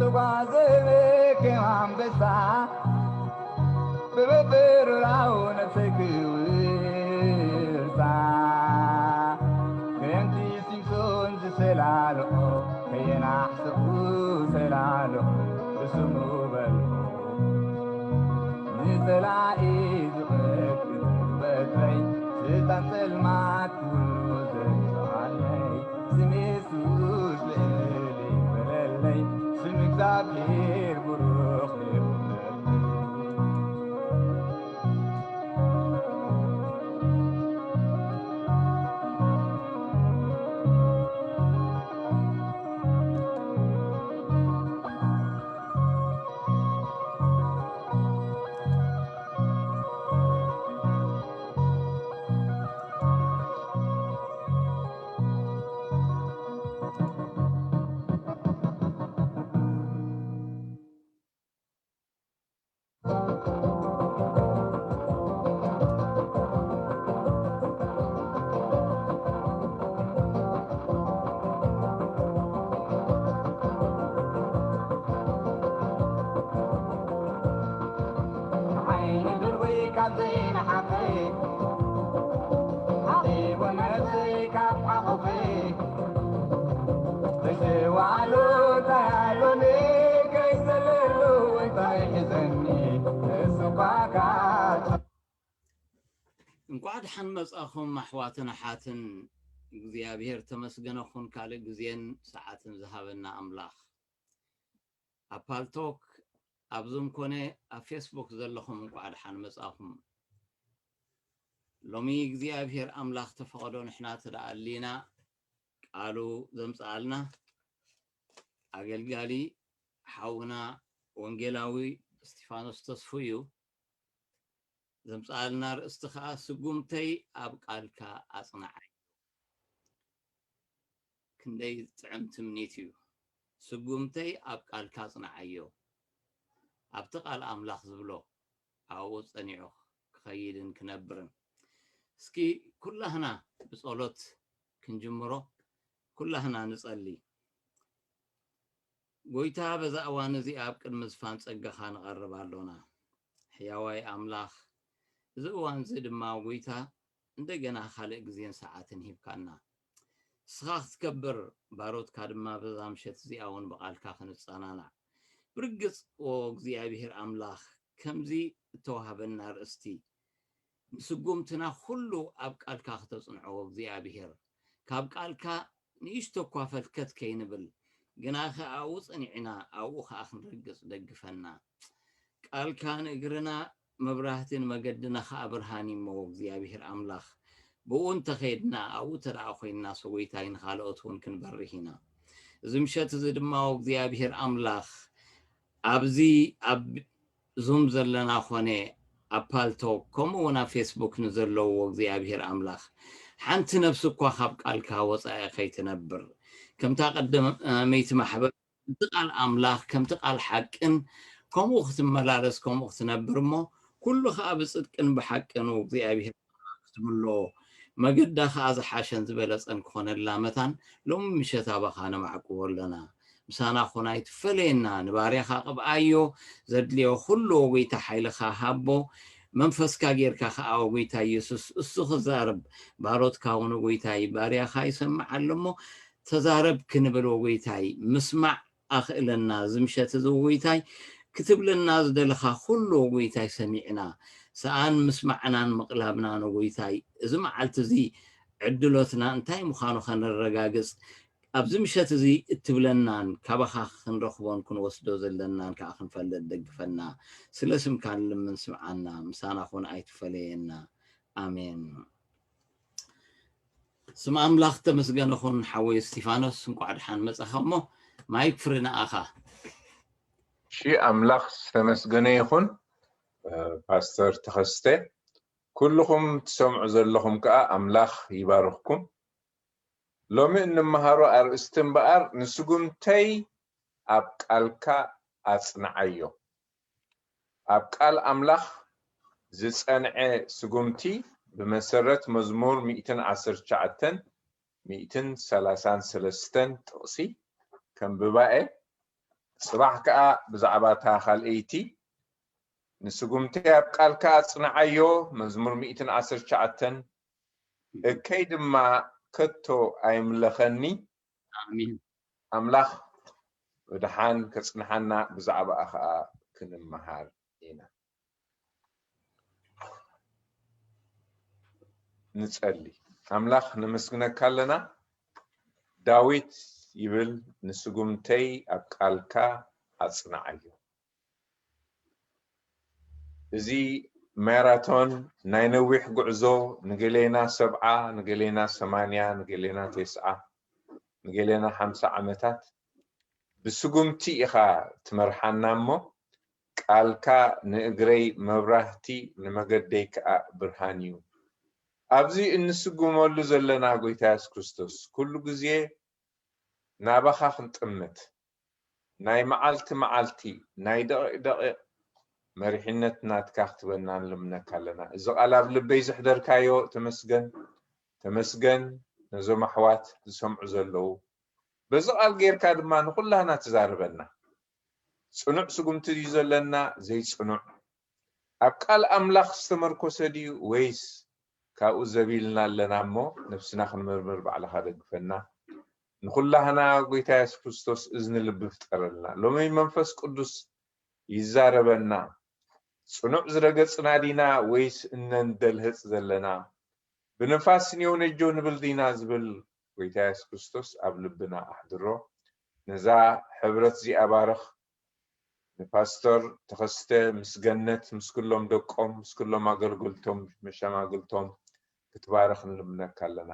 ተጓዘ ከም ኣንበሳ ብብርራው ነፍሰይ ክውሳ ክረምቲ ሲምሶን ዝሰላልኦ ከየናሕሰኡ ሰላልኦ ብስሙ በልኦ ንጸላኢ ዝቐትል በትረይ ስልጣን ጸልማት ኩሉ ዘጥፍኣለይ ስም የሱስ ልዕል ይበለለይ ስም እግዚኣብሔር ብሩኽ ይኹነለይ። ዓይኒ ድርቡይ ካብ ዘይነሓፈ ሓቒቡ ነፍሰይ ካብ ዓቑፈ ተሸዋዕሉ ታያሎኒ ከይዘለሉ እንታይ ሒዘኒ እሱ ኳ ካብ እንኳዕ ደሓን መጻኹም ኣሕዋትን ኣሓትን። እግዚኣብሔር ተመስገነ ኩን ካልእ ግዜን ሰዓትን ዝሃበና ኣምላኽ። ኣብ ፓልቶክ ኣብ ዙም ኮነ ኣብ ፌስቡክ ዘለኹም እንኳዕ ደሓን መጻኹም። ሎሚ እግዚኣብሔር ኣምላኽ ተፈቐዶ ንሕና ተደኣሊና ቃሉ ዘምጽኣልና ኣገልጋሊ ሓውና ወንጌላዊ እስቲፋኖስ ተስፉ እዩ። ዘምጽኣልና ርእስቲ ኸኣ ስጉምተይ ኣብ ቃልካ ኣጽንዓዮ። ክንደይ ጥዕም ትምኒት እዩ። ስጉምተይ ኣብ ቃልካ ኣጽንዓዮ። ኣብቲ ቃል ኣምላኽ ዝብሎ ኣብኡ ጸኒዑ ክኸይድን ክነብርን። እስኪ ኩላህና ብጸሎት ክንጅምሮ፣ ኩላህና ንጸሊ። ጎይታ በዛ እዋን እዚኣ ኣብ ቅድሚ ዝፋን ጸጋኻ ንቐርብ ኣሎና። ሕያዋይ ኣምላኽ፣ እዚ እዋን እዚ ድማ ጎይታ እንደገና ካልእ ግዜን ሰዓትን ሂብካና። ንስኻ ክትከብር ባሮትካ ድማ በዛ ምሸት እዚኣ እውን ብቓልካ ክንጸናናዕ። ብርግጽ ኦ እግዚኣብሔር ኣምላኽ ከምዚ እተዋህበና ርእስቲ ንስጉምትና ኩሉ ኣብ ቃልካ ክተጽንዖ እግዚኣብሔር ካብ ቃልካ ንእሽቶ እኳ ፈልከት ከይንብል ግናኸ ኣብኡ ጸኒዕና ኣብኡ ኸዓ ክንረግጽ ደግፈና። ቃልካ ንእግርና መብራህቲ ንመገድና ኸዓ ብርሃን እሞ እግዚኣብሔር ኣምላኽ ብኡ እንተኸይድና ኣብኡ ተደኣ ኮይንና ሰጎይታይ ንኻልኦት እውን ክንበርህ ኢና። እዚ ምሸት እዚ ድማ እግዚኣብሔር ኣምላኽ ኣብዚ ኣብ ዙም ዘለና ኾነ ኣብ ፓልቶክ ከምኡ እውን ኣብ ፌስቡክ ንዘለውዎ እግዚኣብሔር ኣምላኽ ሓንቲ ነፍሲ እኳ ካብ ቃልካ ወፃኢ ከይትነብር ከምታ ቀደመይቲ ማሕበር ከምቲ ቃል ኣምላኽ ከምቲ ቃል ሓቅን ከምኡ ክትመላለስ ከምኡ ክትነብር እሞ ኩሉ ከዓ ብፅድቅን ብሓቅን እግዚኣብሔር ክትምልኦ መገዳ ከዓ ዝሓሸን ዝበለፀን ክኾነላ መታን ሎሚ ምሸት ኣባኻ ነማዕቅቦ ኣለና። ምሳና ኹን ኣይትፈለየና፣ ንባርያኻ ቅብኣዮ፣ ዘድልዮ ኩሉ ጎይታ ሓይልኻ ሃቦ፣ መንፈስካ ጌርካ ከዓ ጎይታ ኢየሱስ እሱ ክዛረብ ባሮትካ እውን ጎይታይ ባርያኻ ይሰምዕ ኣሎ እሞ ተዛረብ ክንብል ጎይታይ ምስማዕ ኣኽእለና። እዚ ምሸት እዚ ጎይታይ ክትብለና ዝደለኻ ኩሉ ጎይታይ ሰሚዕና ሰኣን ምስማዕናን ምቕላብና ንጎይታይ እዚ መዓልቲ እዚ ዕድሎትና እንታይ ምዃኑ ከነረጋግጽ ኣብዚ ምሸት እዚ እትብለናን ካባኻ ክንረኽቦን ክንወስዶ ዘለናን ከዓ ክንፈልጥ ደግፈና። ስለ ስምካ ንልምን ስምዓና፣ ምሳና ኹን ኣይትፈለየና። ኣሜን። ስም ኣምላኽ ተመስገነ ኹን ሓወይ እስቲፋኖስ፣ እንቋዕ ደሓን መጻኻ። እሞ ማይክ ፍሪ ንኣኻ። እሺ ኣምላኽ ዝተመስገነ ይኹን። ፓስተር ተኸስተ፣ ኩልኹም ትሰምዑ ዘለኹም ከዓ ኣምላኽ ይባርኽኩም። ሎሚ እንመሃሮ ኣርእስቲ እምበኣር ንስጉምተይ ኣብ ቃልካ ኣጽንዓዮ። ኣብ ቃል ኣምላኽ ዝጸንዐ ስጉምቲ ብመሰረት መዝሙር ሚእትን ዓሰርተ ትሽዓተን ሚእትን ሰላሳን ሰለስተን ጥቕሲ ከንብባ እየ። ጽባሕ ከኣ ብዛዕባ እታ ካልኣይቲ ንስጉምተይ ኣብ ቃልካ ኣጽንዓዮ፣ መዝሙር ሚእትን ዓሰርተ ትሽዓተን፣ እከይ ድማ ከቶ ኣይምለኸኒ። ኣሜን። ኣምላኽ ብድሓን ከጽንሓና ብዛዕባኣ ኸኣ ክንመሃር ኢና። ንጸሊ። ኣምላኽ ነመስግነካ ኣለና። ዳዊት ይብል፣ ንስጉምተይ ኣብ ቃልካ ኣጽንዓዮ። እዚ ማራቶን ናይ ነዊሕ ጉዕዞ፣ ንገሌና ሰብዓ፣ ንገሌና ሰማንያ፣ ንገሌና ተስዓ፣ ንገሌና ሓምሳ ዓመታት ብስጉምቲ ኢኻ ትመርሓና እሞ፣ ቃልካ ንእግረይ መብራህቲ፣ ንመገደይ ከኣ ብርሃን እዩ። ኣብዚ እንስጉመሉ ዘለና ጎይታ የሱስ ክርስቶስ፣ ኩሉ ግዜ ናባኻ ክንጥምት፣ ናይ መዓልቲ መዓልቲ፣ ናይ ደቂቕ ደቂቕ መሪሕነት ናትካ ክትበና ንልምነካ ኣለና። እዚ ቃል ኣብ ልበይ ዘሕደርካዮ ተመስገን፣ ተመስገን ነዞም ኣሕዋት ዝሰምዑ ዘለዉ። በዚ ቃል ጌርካ ድማ ንኹላህና ትዛረበና። ጽኑዕ ስጉምቲ ድዩ ዘለና ዘይጽኑዕ? ኣብ ቃል ኣምላኽ ዝተመርኮሰ ድዩ ወይስ ካብኡ ዘቢልና ኣለና እሞ ነብስና ክንምርምር ባዕልኻ ደግፈና። ንኹላህና ጎይታ የሱስ ክርስቶስ እዝኒ ልቢ ፍጠረልና። ሎሚ መንፈስ ቅዱስ ይዛረበና። ጽኑዕ ዝረገጽና ዲና ወይስ እነንደልህጽ ዘለና? ብንፋስ ኔው ነጆ ንብል ዲና ዝብል ጎይታ የሱስ ክርስቶስ ኣብ ልብና ኣሕድሮ። ነዛ ሕብረት እዚኣ ባርኽ። ንፓስተር ተኸስተ ምስ ገነት፣ ምስ ኩሎም ደቆም፣ ምስ ኩሎም ኣገልገልቶም፣ መሸማግልቶም ክትባርኽ ንልምነካ ኣለና።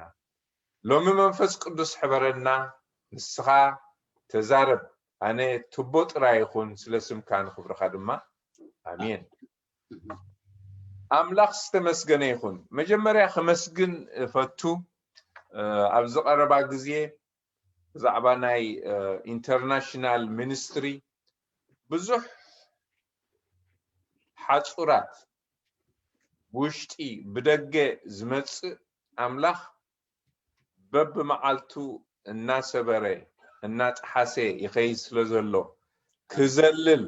ሎሚ መንፈስ ቅዱስ ሕበረና፣ ንስኻ ተዛረብ፣ ኣነ ቱቦ ጥራይ ይኹን፣ ስለ ስምካ ንኽብርኻ ድማ። ኣሜን። ኣምላኽ ዝተመስገነ ይኹን። መጀመርያ ከመስግን እፈቱ። እ፣ ኣብዚ ቀረባ ግዜ ብዛዕባ ናይ፣ እ፣ ኢንተርናሽናል ሚኒስትሪ ብዙሕ ሓጹራት ብውሽጢ ብደገ ዝመጽእ ኣምላኽ በብመዓልቱ እናሰበረ እናጠሓሰ ይኸይድ ስለ ዘሎ ክዘልል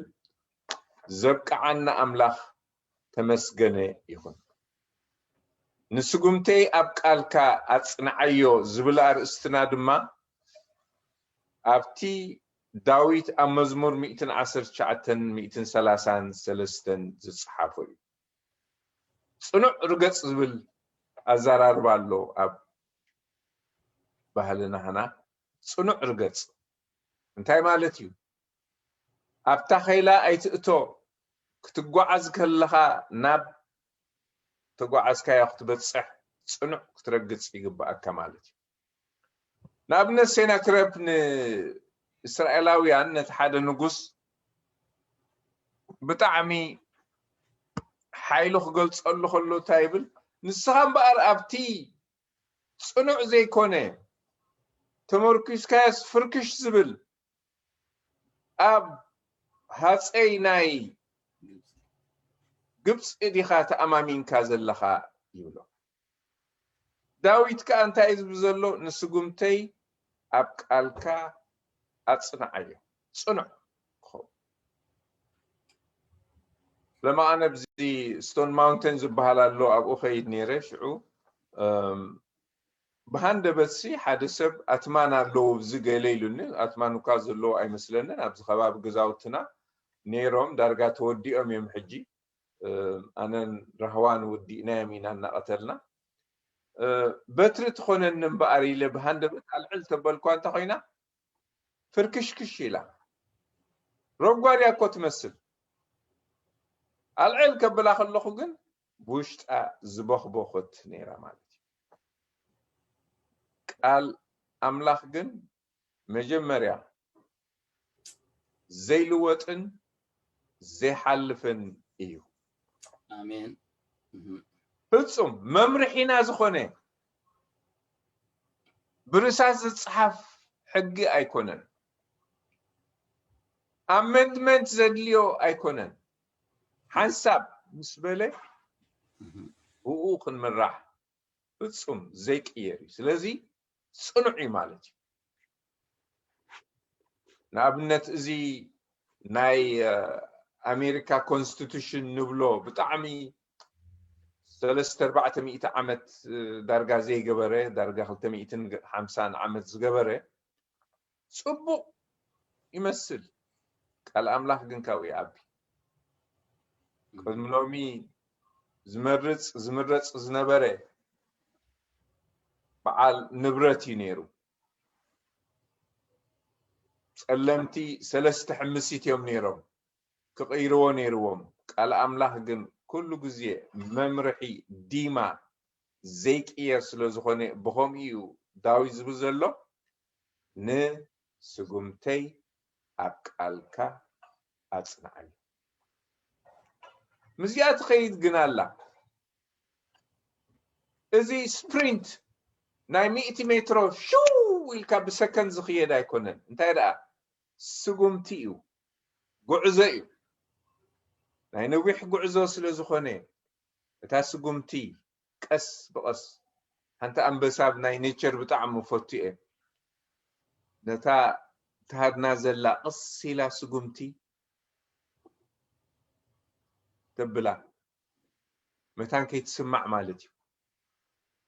ዘብቅዓና ኣምላኽ ተመስገነ ይኹን። ንስጉምተይ ኣብ ቃልካ ኣጽንዓዮ ዝብል ኣርእስትና ድማ ኣብቲ ዳዊት ኣብ መዝሙር ሚእትን ዓሰርተ ትሽዓተን ሚእትን ሰላሳን ሰለስተን ዝጸሓፎ እዩ። ጽኑዕ ርገጽ ዝብል ኣዘራርባ ኣሎ ኣብ ባህልና ህና። ጽኑዕ ርገጽ እንታይ ማለት እዩ? ኣብታ ኸይላ ኣይትእቶ፣ ክትጓዓዝ ከለኻ ናብ ተጓዓዝካዮ ክትበጽሕ ጽኑዕ ክትረግጽ ይግብኣካ ማለት እዩ። ንኣብነት ሴናክረብ ንእስራኤላውያን ነቲ ሓደ ንጉስ ብጣዕሚ ሓይሉ ክገልጸሉ ከሎ እንታይ ይብል? ንስኻ እምበኣር ኣብቲ ጽኑዕ ዘይኮነ ተመርኪስካዮስ ፍርክሽ ዝብል ኣብ ሃፀይ ናይ ግብፂ ዲኻ ተኣማሚንካ ዘለኻ ይብሎ። ዳዊት ከኣ እንታይ እዩ ዝብል ዘሎ? ንስጉምተይ ኣብ ቃልካ ኣጽንዓዮ። ጽኑዕ ክኸውን። ለማኣነ ብዚ ስቶን ማውንቴን ዝበሃል ኣሎ፣ ኣብኡ ኸይድ ነይረ። ሽዑ ብሃንደበትሲ ሓደ ሰብ ኣትማን ኣለዉ ብዚ ገለ ኢሉኒ። ኣትማን እኳ ዘለዉ ኣይመስለንን፣ ኣብዚ ከባቢ ገዛውትና ነይሮም፣ ዳርጋ ተወዲኦም እዮም ሕጂ። ኣነን ራህዋን ወዲእናዮም ኢና እናቐተልና። በትሪ ትኾነኒ እምበኣር ኢለ ብሃንደበት ኣልዕል ተበልኳ እንተ ኮይና፣ ፍርክሽክሽ ኢላ። ረጓድያ እኮ ትመስል። ኣልዕል ከብላ ከለኹ ግን ብውሽጣ ዝበኽበኾት ነይራ ማለት እዩ። ቃል ኣምላኽ ግን መጀመርያ ዘይልወጥን ዘይሓልፍን እዩ። ኣሜን። ፍጹም መምርሒና ዝኾነ ብርሳስ ዝጸሓፍ ሕጊ ኣይኮነን። ኣመንድመንት ዘድልዮ ኣይኮነን። ሓንሳብ ምስ በለ ብኡ ክንምራሕ ፍጹም ዘይቅየር እዩ። ስለዚ ጽኑዕ እዩ ማለት እዩ። ንኣብነት እዚ ናይ ኣሜሪካ ኮንስቲቱሽን ንብሎ ብጣዕሚ ሰለስተ ኣርባዕተ ሚእቲ ዓመት ዳርጋ ዘይገበረ፣ ዳርጋ ክልተ ሚእትን ሓምሳን ዓመት ዝገበረ ጽቡቕ ይመስል። ቃል ኣምላኽ ግን ካብኡ ይዓቢ። ቅድሚ ሎሚ ዝመርጽ ዝምረጽ ዝነበረ በዓል ንብረት እዩ ነይሩ። ጸለምቲ ሰለስተ ሕምሲት እዮም ነይሮም። ክቕይርዎ ነይርዎም። ቃል ኣምላኽ ግን ኩሉ ግዜ መምርሒ ዲማ ዘይቅየር ስለ ዝኾነ፣ ብኸምኡ እዩ ዳዊት ዝብል ዘሎ፣ "ንስጉምተይ ኣብ ቃልካ ኣጽንዓዮ።" ምስዚኣ ትኸይድ ግን ኣላ። እዚ ስፕሪንት ናይ ሚእቲ ሜትሮ ሽው ኢልካ ብሰከንድ ዝኽየድ ኣይኮነን። እንታይ ደኣ ስጉምቲ እዩ፣ ጉዕዞ እዩ። ናይ ነዊሕ ጉዕዞ ስለ ዝኾነ፣ እታ ስጉምቲ ቀስ ብቐስ፣ ሓንቲ ኣንበሳ ኣብ ናይ ኔቸር ብጣዕሚ ፈቱ እየ። ነታ ትሃድና ዘላ ቀስ ኢላ ስጉምቲ ተብላ፣ መታን ከይትስማዕ ማለት እዩ።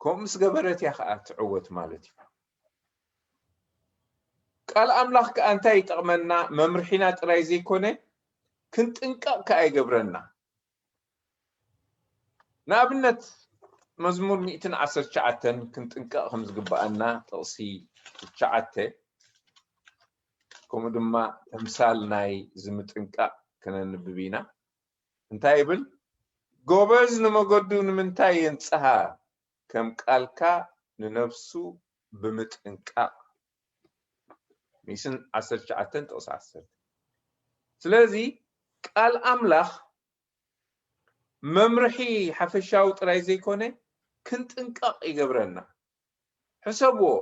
ከምኡ ምስ ገበረት እያ ከዓ ትዕወት ማለት እዩ። ቃል ኣምላኽ ከዓ እንታይ ይጠቕመና? መምርሒና ጥራይ ዘይኮነ፣ ክንጥንቀቕ ከዓ ይገብረና። ንኣብነት፣ መዝሙር ሚእትን ዓሰርተ ትሽዓተን ክንጥንቀቕ ከም ዝግብኣና ጥቕሲ ትሽዓተ፣ ከምኡ ድማ ተምሳል ናይ ዝምጥንቃቕ ክነንብብ ኢና። እንታይ ይብል? "ጎበዝ ንመገዱ ንምንታይ የንጽሃ? ከም ቃልካ ንነፍሱ ብምጥንቃቕ።" ሚእትን ዓሰርተ ትሽዓተን ጥቕሲ ዓሰርተ። ስለዚ ቃል ኣምላኽ መምርሒ ሓፈሻዊ ጥራይ ዘይኮነ፣ ክንጥንቀቕ ይገብረና። ሕሰብዎ፣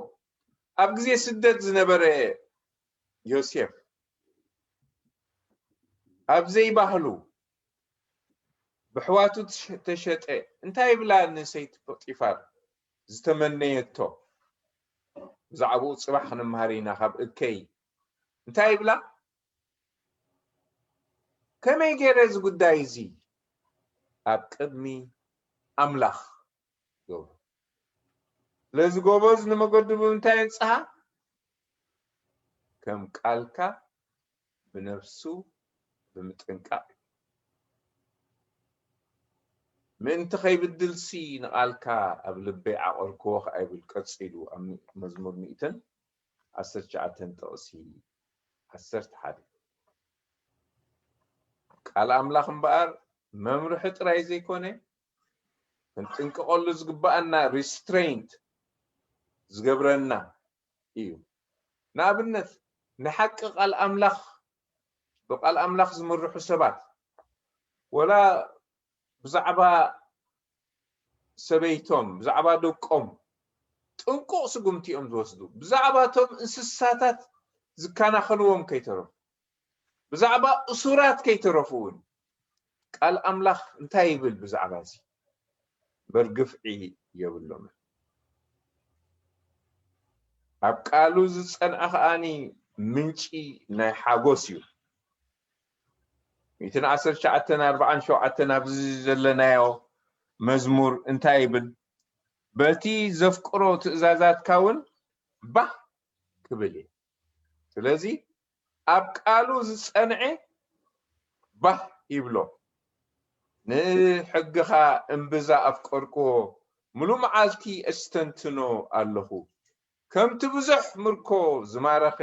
ኣብ ግዜ ስደት ዝነበረ ዮሴፍ፣ ኣብ ዘይባህሉ ብሕዋቱ ተሸ-፣ ተሸጠ። እንታይ ይብላ ንሰይቲ ፖጢፋር ዝተመነየቶ? ብዛዕባኡ ጽባሕ ክንመሃር ኢና ካብ እከይ። እንታይ ይብላ? "ከመይ ገይረ እዚ ጉዳይ እዚ ኣብ ቅድሚ ኣምላኽ ገብሮ?" ስለዚ ጎበዝ ንመገዱ ብምንታይ የንጽሃ? ከም ቃልካ ብነፍሱ ብምጥንቃቕ እዩ። "ምእንቲ ከይብድልሲ ንቓልካ ኣብ ልበይ ዓቐርክዎ" ከኣ ይብል ቀጺሉ ኣብ መዝሙር ሚእትን ዓሰርተ ትሽዓተን ጥቕሲ ዓሰርተ ሓደ። ቃል ኣምላኽ እምበኣር መምርሒ ጥራይ ዘይኮነ፣ ክንጥንቀቐሉ ዝግብኣና ሪስትሬንት ዝገብረና እዩ። ንኣብነት፣ ንሓቂ ቃል ኣምላኽ፣ ብቃል ኣምላኽ ዝምርሑ ሰባት፣ ወላ ብዛዕባ ሰበይቶም፣ ብዛዕባ ደቆም ጥንቁቕ ስጉምቲ እዮም ዝወስዱ። ብዛዕባ እቶም እንስሳታት ዝከናኸንዎም ከይተረፉ፣ ብዛዕባ እሱራት ከይተረፉ እውን ቃል ኣምላኽ እንታይ ይብል ብዛዕባ እዚ? እምበር ግፍዒ የብሎምን። ኣብ ቃሉ ዝጸንዐ ከኣኒ ምንጪ ናይ ሓጎስ እዩ። ሚእትን ዓሰርተ ትሽዓተን ኣርባዓን ሸውዓተን ኣብዚ ዘለናዮ መዝሙር እንታይ ይብል? "በቲ ዘፍቅሮ ትእዛዛትካ እውን ባህ ክብል እየ።" ስለዚ ኣብ ቃሉ ዝጸንዐ ባህ ይብሎ። "ንሕግኻ እምብዛ ኣፍቀርክዎ፣ ምሉእ መዓልቲ እስተንትኖ ኣለኹ። ከምቲ ብዙሕ ምርኮ ዝማረኸ፣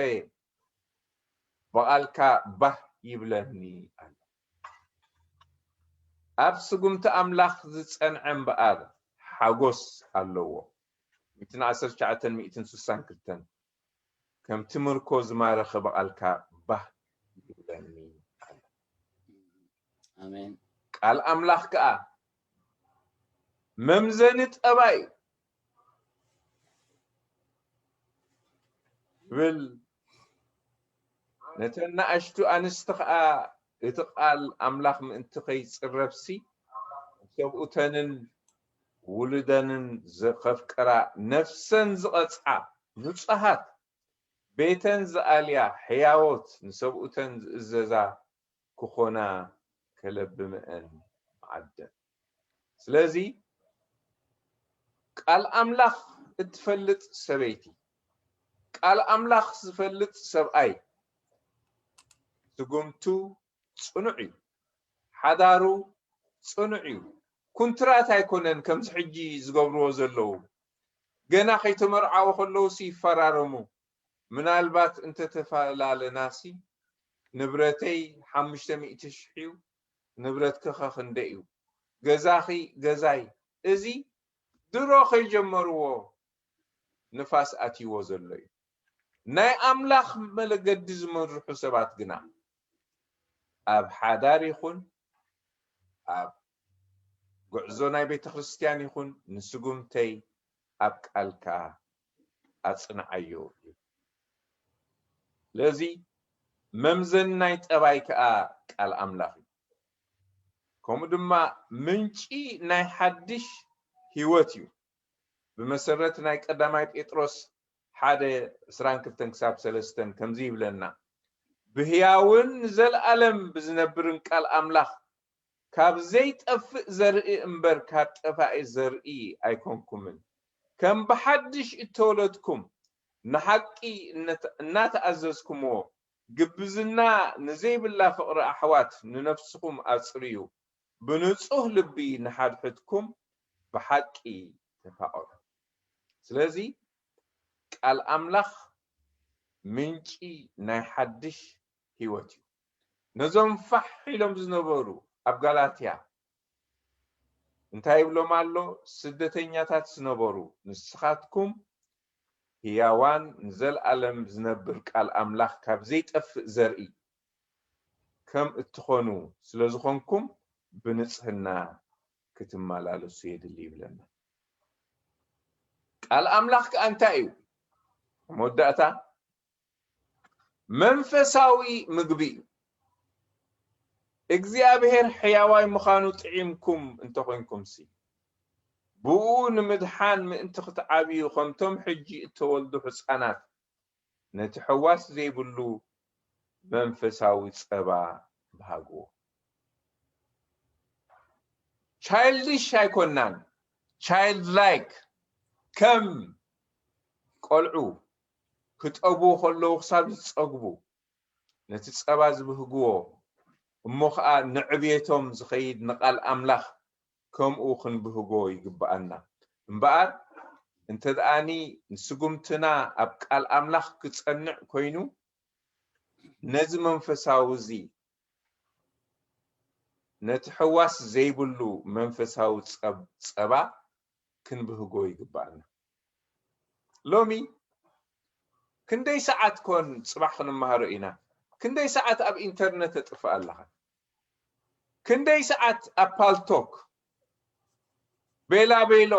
ብቓልካ ባህ ይብለኒ ኣሎ።" ኣብ ስጉምቲ ኣምላኽ ዝጸንዐ እምበኣር ሓጎስ ኣለዎ። ሚእትን ዓሰርተ ትሽዓተን ሚእትን ስሳን ክልተን። "ከምቲ ምርኮ ዝማረኸ ብቓልካ ባህ ይብለኒ ኣሎ።" ኣሜን። ቃል ኣምላኽ ከኣ መምዘኒ ጠባይ እዩ። ይብል። ነተን ንኣሽቱ ኣንስቲ ኸኣ እቲ ቃል ኣምላኽ ምእንቲ ኸይጽረፍሲ፣ ሰብኡተንን ውሉደንን ዘኸፍቅራ፣ ነፍሰን ዝቐጽዓ ንጹሃት ቤተን ዝኣልያ ሕያዎት ንሰብኡተን ዝእዘዛ ክኾና ከለብምአን መዓደን። ስለዚ ቃል ኣምላኽ እትፈልጥ ሰበይቲ፣ ቃል ኣምላኽ ዝፈልጥ ሰብኣይ ስጉምቱ ጽኑዕ እዩ፣ ሓዳሩ ጽኑዕ እዩ። ኩንትራት ኣይኮነን ከምዚ ሕጂ ዝገብርዎ ዘለዉ። ገና ከይተመርዓዉ ከለዉስ ይፈራረሙ። ምናልባት እንተተፈላለናሲ ንብረተይ ሓሙሽተ ሚእቲ ሽሕ እዩ፣ ንብረትኪ ኸ ክንደይ እዩ? ገዛኺ ገዛይ። እዚ ድሮ ከይጀመርዎ ንፋስ ኣትይዎ ዘሎ እዩ። ናይ ኣምላኽ መለገዲ ዝመርሑ ሰባት ግና ኣብ ሓዳር ይኹን ኣብ ጉዕዞ ናይ ቤተ ክርስቲያን ይኹን ንስጉምተይ ኣብ ቃልካ ኣጽንዓዮ እዩ። ስለዚ መምዘኒ ናይ ጠባይ ከኣ ቃል ኣምላኽ እዩ። ከምኡ ድማ ምንጪ ናይ ሓድሽ ህይወት እዩ። ብመሰረት ናይ ቀዳማይ ጴጥሮስ ሓደ ዕስራን ክልተን ክሳብ ሰለስተን ከምዚ ይብለና፣ ብህያውን ንዘለኣለም ብዝነብርን ቃል ኣምላኽ ካብ ዘይጠፍእ ዘርኢ እምበር ካብ ጠፋኢ ዘርኢ ኣይኮንኩምን። ከም ብሓድሽ እተወለድኩም ንሓቂ እናተ- እናተኣዘዝኩምዎ ግብዝና ንዘይብላ ፍቕሪ ኣሕዋት ንነፍስኹም ኣጽርዩ። ብንጹህ ልቢ ንሓድሕድኩም ብሓቂ ተፋቐሩ። ስለዚ ቃል ኣምላኽ ምንጪ ናይ ሓድሽ ህይወት እዩ። ነዞም ፋሕ ኢሎም ዝነበሩ ኣብ ጋላትያ እንታይ ይብሎም ኣሎ? ስደተኛታት ዝነበሩ ንስኻትኩም ህያዋን ንዘለኣለም ዝነብር ቃል ኣምላኽ ካብ ዘይጠፍእ ዘርኢ ከም እትኾኑ ስለ ዝኾንኩም ብንጽህና ክትመላለሱ የድሊ ይብለና። ቃል ኣምላኽ ከኣ እንታይ እዩ? መወዳእታ መንፈሳዊ ምግቢ እዩ። እግዚኣብሔር ሕያዋይ ምዃኑ ጥዒምኩም እንተኾይንኩምሲ፣ ብኡ ንምድሓን ምእንቲ ክትዓብዩ፣ ከምቶም ሕጂ እተወልዱ ሕፃናት፣ ነቲ ሕዋስ ዘይብሉ መንፈሳዊ ጸባ ብሃግዎ። ቻይልድሽ ኣይኮናን፣ ቻይልድ ላይክ፣ ከም ቆልዑ ክጠቡ ከለዉ ክሳብ ዝጸግቡ ነቲ ጸባ ዝብህግዎ፣ እሞ ኸኣ ንዕብየቶም ዝኸይድ ንቓል ኣምላኽ ከምኡ ክንብህጎ ይግብኣና። እምበኣር እንተ ደኣኒ ንስጉምትና ኣብ ቃል ኣምላኽ ክጸንዕ ኮይኑ፣ ነዚ መንፈሳዊ እዚ፣ ነቲ ሕዋስ ዘይብሉ መንፈሳዊ ጸብ- ጸባ ክንብህጎ ይግብኣና። ሎሚ ክንደይ ሰዓት ኮን ጽባሕ ክንመሃሮ ኢና? ክንደይ ሰዓት ኣብ ኢንተርነት ተጥፍእ ኣለኻ? ክንደይ ሰዓት ኣብ ፓልቶክ ቤላ ቤሎ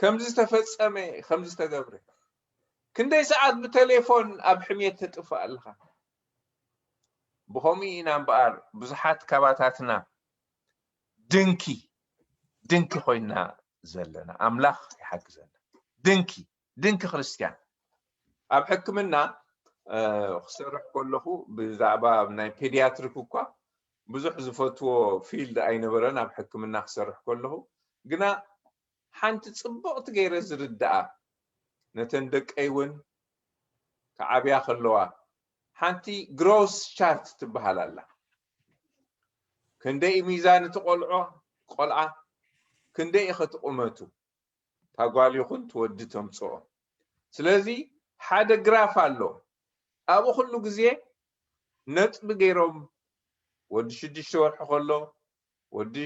ከምዚ ዝተፈጸመ፣ ከምዚ ዝተገብረ? ክንደይ ሰዓት ብቴሌፎን ኣብ ሕሜት ተጥፍእ ኣለኻ? ብኸምኡ ኢና እምበኣር ብዙሓት ካባታትና ድንኪ፣ ድንኪ ኮይና ዘለና። ኣምላኽ ይሓግዘና። ድንኪ፣ ድንኪ ክርስትያን። ኣብ ሕክምና፣ እ፣ ክሰርሕ ከለኹ ብዛዕባ ናይ ፔዲያትሪክ እኳ ብዙሕ ዝፈትዎ ፊልድ ኣይነበረን ኣብ ሕክምና ክሰርሕ ከለኹ። ግና ሓንቲ ጽብቕቲ ገይረ ዝርድኣ፣ ነተን ደቀይ እውን ክዓብያ ከለዋ፣ ሓንቲ ግሮስ ቻርት ትበሃል ኣላ። ክንደይ ሚዛን እቲ ቆልዖ፣ ቆልዓ፣ ክንደይ ኢኸ ትቑመቱ፣ እታ ጓል ይኹን እቲ ወዲ ተምጽኦ። ስለዚ ሓደ ግራፍ ኣሎ። ኣብኡ ኩሉ ግዜ ነጥቢ ገይሮም፣ ወዲ ሽዱሽተ ወርሒ ከሎ፣ ወዲ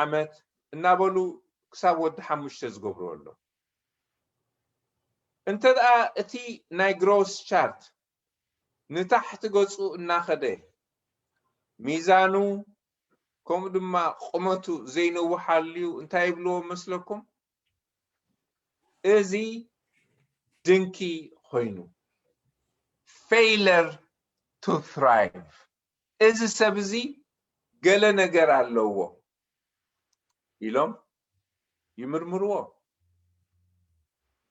ዓመት እናበሉ ክሳብ ወዲ ሓሙሽተ ዝገብርዎ ኣሎ። እንተ ደኣ እቲ ናይ ግሮስ ቻርት ንታሕቲ ገጹ እናኸደ፣ ሚዛኑ ከምኡ ድማ ቁመቱ ዘይነውሓልዩ እንታይ ይብልዎ መስለኩም? እዚ ድንኪ ኮይኑ፣ failure to thrive፣ እዚ ሰብ እዚ ገለ ነገር ኣለዎ ኢሎም ይምርምርዎ።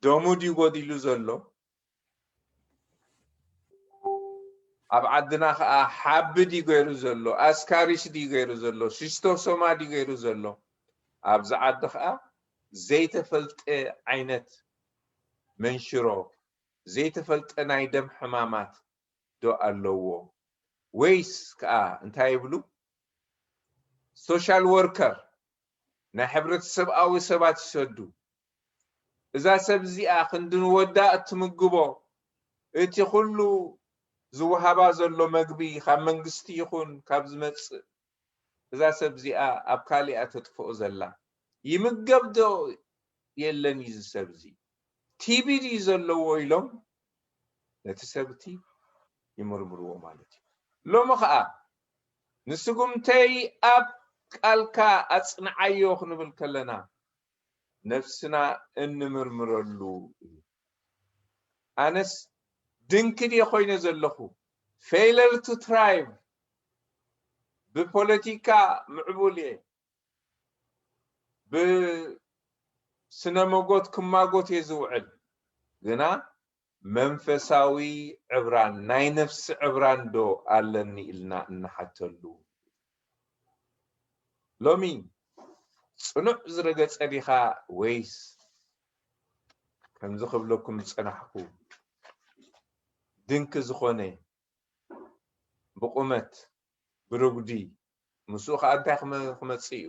ደሙ ድዩ ጎዲሉ ዘሎ? ኣብ ዓድና ከዓ ሓቢ ድዩ ገይሩ ዘሎ፣ ኣስካሪስ ድዩ ገይሩ ዘሎ፣ ሽስቶሶማ ድዩ ገይሩ ዘሎ? ኣብዚ ዓዲ ከዓ ዘይተፈልጠ ዓይነት መንሽሮ፣ ዘይተፈልጠ ናይ ደም ሕማማት ዶ ኣለዎ? ወይስ ከዓ እንታይ ይብሉ? ሶሻል ወርከር ናይ ሕብረተሰብኣዊ ሰባት ይሰዱ። እዛ ሰብ እዚኣ ክንዲ ንወዳ እትምግቦ፣ እቲ ኩሉ ዝወሃባ ዘሎ መግቢ ካብ መንግስቲ ይኹን ካብ ዝመጽእ፣ እዛ ሰብ እዚኣ ኣብ ካሊኣ ተጥፍኦ ዘላ። ይምገብ ዶ የለን እዩ እዚ ሰብ እዚ? ቲቢ ድዩ ዘለዎ ኢሎም ነቲ ሰብ እቲ ይምርምርዎ ማለት እዩ። ሎሚ ኸዓ ንስጉምተይ ኣብ ቃልካ ኣጽንዓዮ ክንብል ከለና ነፍስና እንምርምረሉ እዩ። ኣነስ ድንኪ ድየ ኮይነ ዘለኹ? ፌለር ቱ ትራይቭ፣ ብፖለቲካ ምዕቡል እየ፣ ብስነ መጎት ክማጎት እየ ዝውዕል፣ ግና መንፈሳዊ ዕብራን ናይ ነፍሲ ዕብራን ዶ ኣለኒ ኢልና እንሓተሉ። ሎሚ ጽኑዕ ዝረገጸ ዲኻ ወይስ ከምዚ ክብለኩም ዝጸናሕኩ ድንኪ ዝኾነ ብቁመት ብርጉዲ ምስኡ ከዓ እንታይ ክመ- ክመጽእ እዩ?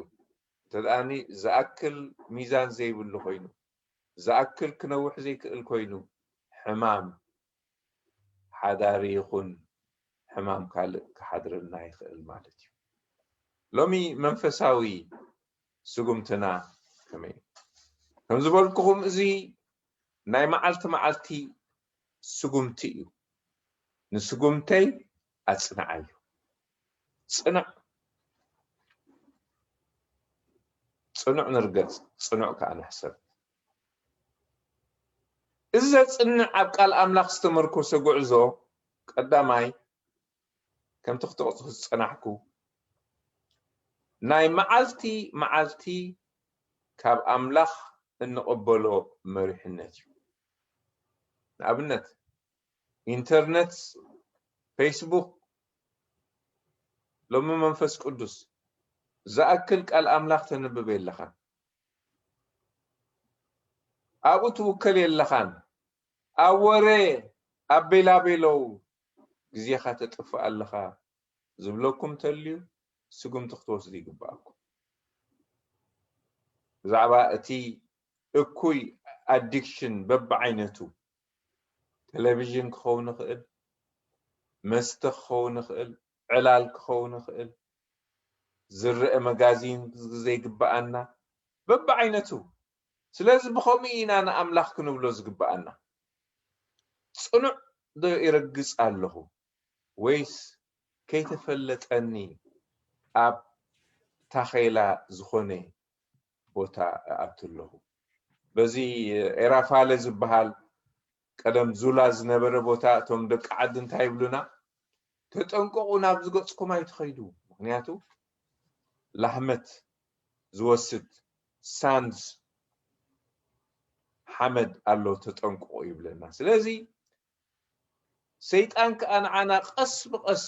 እንተ ደኣኒ ዝኣክል ሚዛን ዘይብሉ ኮይኑ፣ ዝኣክል ክነውሕ ዘይክእል ኮይኑ፣ ሕማም ሓዳሪ ይኹን ሕማም ካልእ ክሓድረና ይኽእል ማለት እዩ። ሎሚ መንፈሳዊ ስጉምትና ከመይ እዩ? ከም ዝበልኩኹም፣ እዚ ናይ መዓልቲ መዓልቲ ስጉምቲ እዩ። ንስጉምተይ ኣጽንዓዮ። ጽኑዕ፣ ጽኑዕ ንርገጽ፣ ጽኑዕ ከኣ ንሕሰብ። እዚ ዘጽንዕ ኣብ ቃል ኣምላኽ ዝተመርኮሰ ጉዕዞ፣ ቀዳማይ፣ ከምቲ ክትጠቕሱ ዝጸናሕኩ፣ ናይ መዓልቲ መዓልቲ ካብ ኣምላኽ እንቕበሎ መሪሕነት እዩ። ንኣብነት፣ ኢንተርነት፣ ፌስቡክ፣ ሎሚ መንፈስ ቅዱስ ዝኣክል ቃል ኣምላኽ ተንብብ የለኻን። ኣብኡ ትውከል የለኻን። ኣብ ወረ፣ ኣብ ቤላቤለው ግዜኻ ተጥፍእ ኣለኻ ዝብለኩም ተልዩ፣ ስጉምቲ ክትወስዱ ይግብኣኩም። ብዛዕባ እቲ እኩይ ኣዲክሽን በብዓይነቱ፣ ቴሌቪዥን ክኸውን ይኽእል፣ መስተ ክኸውን ይኽእል፣ ዕላል ክኸውን ይኽእል፣ ዝረአ መጋዚን ዘይግብኣና፣ በብዓይነቱ። ስለዚ ብኸምኡ ኢና ንኣምላኽ ክንብሎ ዝግብኣና። ጽኑዕ ዶ ይረግጽ ኣለኹ፣ ወይስ ከይተፈለጠኒ ኣብ ታኼላ ዝኾነ ቦታ እኣቱ ኣለኹ? በዚ ኤራፋለ ዝበሃል ቀደም ዙላ ዝነበረ ቦታ፣ እቶም ደቂ ዓዲ እንታይ ይብሉና? "ተጠንቀቑ፣ ናብ ዝገጽኩም ኣይትኸይዱ፣ ምኽንያቱ ላህመት ዝወስድ ሳንድስ፣ ሓመድ ኣሎ፣ ተጠንቀቑ" ይብለና። ስለዚ ሰይጣን ከኣ ንዓና ቀስ ብቐስ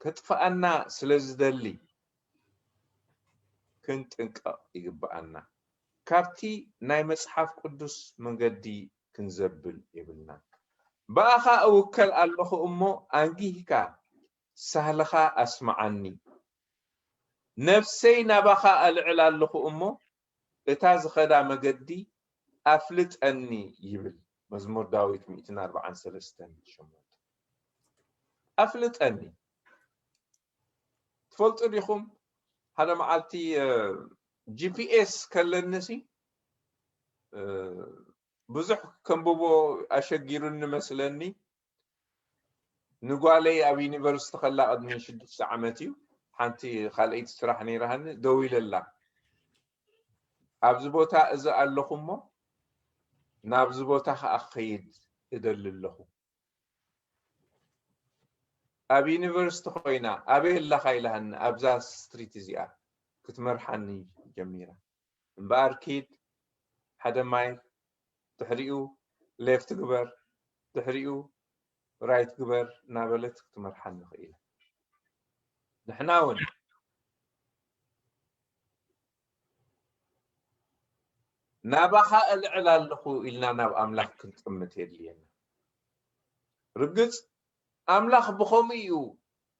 ከጥፍኣና ስለ ዝደሊ ክንጥንቀቕ ይግብኣና። ካብቲ ናይ መጽሓፍ ቅዱስ መንገዲ ክንዘብል የብልናን። "ብኣኻ እውከል ኣለኹ እሞ ኣንጊህካ ሳህልኻ ኣስምዓኒ። ነፍሰይ ናባኻ ኣልዕል ኣለኹ እሞ እታ ዝኸዳ መገዲ ኣፍልጠኒ" ይብል መዝሙር ዳዊት ሚእትን ኣርባዓን ሰለስተን ሸሞንተ። ኣፍልጠኒ። ትፈልጡ ዲኹም፣ ሓደ መዓልቲ፣ እ፣ ጂ ፒ ኤስ ከለኒ ሲ፣ እ፣ ብዙሕ ከንብቦ ኣሸጊሩኒ መስለኒ። ንጓለይ ኣብ ዩኒቨርሲቲ ከላ ቅድሚ ሽዱሽተ ዓመት እዩ፣ ሓንቲ ካልኣይቲ ስራሕ ነይራሃኒ፣ ደዊለላ። "ኣብዚ ቦታ እዚ ኣለኹ እሞ ናብዚ ቦታ ከኣ ክኸይድ እደሊ ኣለኹ። ኣብ ዩኒቨርሲቲ ኮይና ኣበይ ኣለኻ?" ኢላሃኒ፣ "ኣብዛ ስትሪት እዚኣ" ክትመርሓኒ ጀሚራ። "እምበኣር ኪድ ሓደ ማይል፣ ድሕሪኡ ሌፍት ግበር፣ ድሕሪኡ ራይት ግበር እናበለት ክትመርሓን ንኽእል። ንሕና እውን ናባኻ እልዕል ኣለኹ ኢልና ናብ ኣምላኽ ክንጥምት የድልየና። ርግጽ ኣምላኽ ብኸምኡ እዩ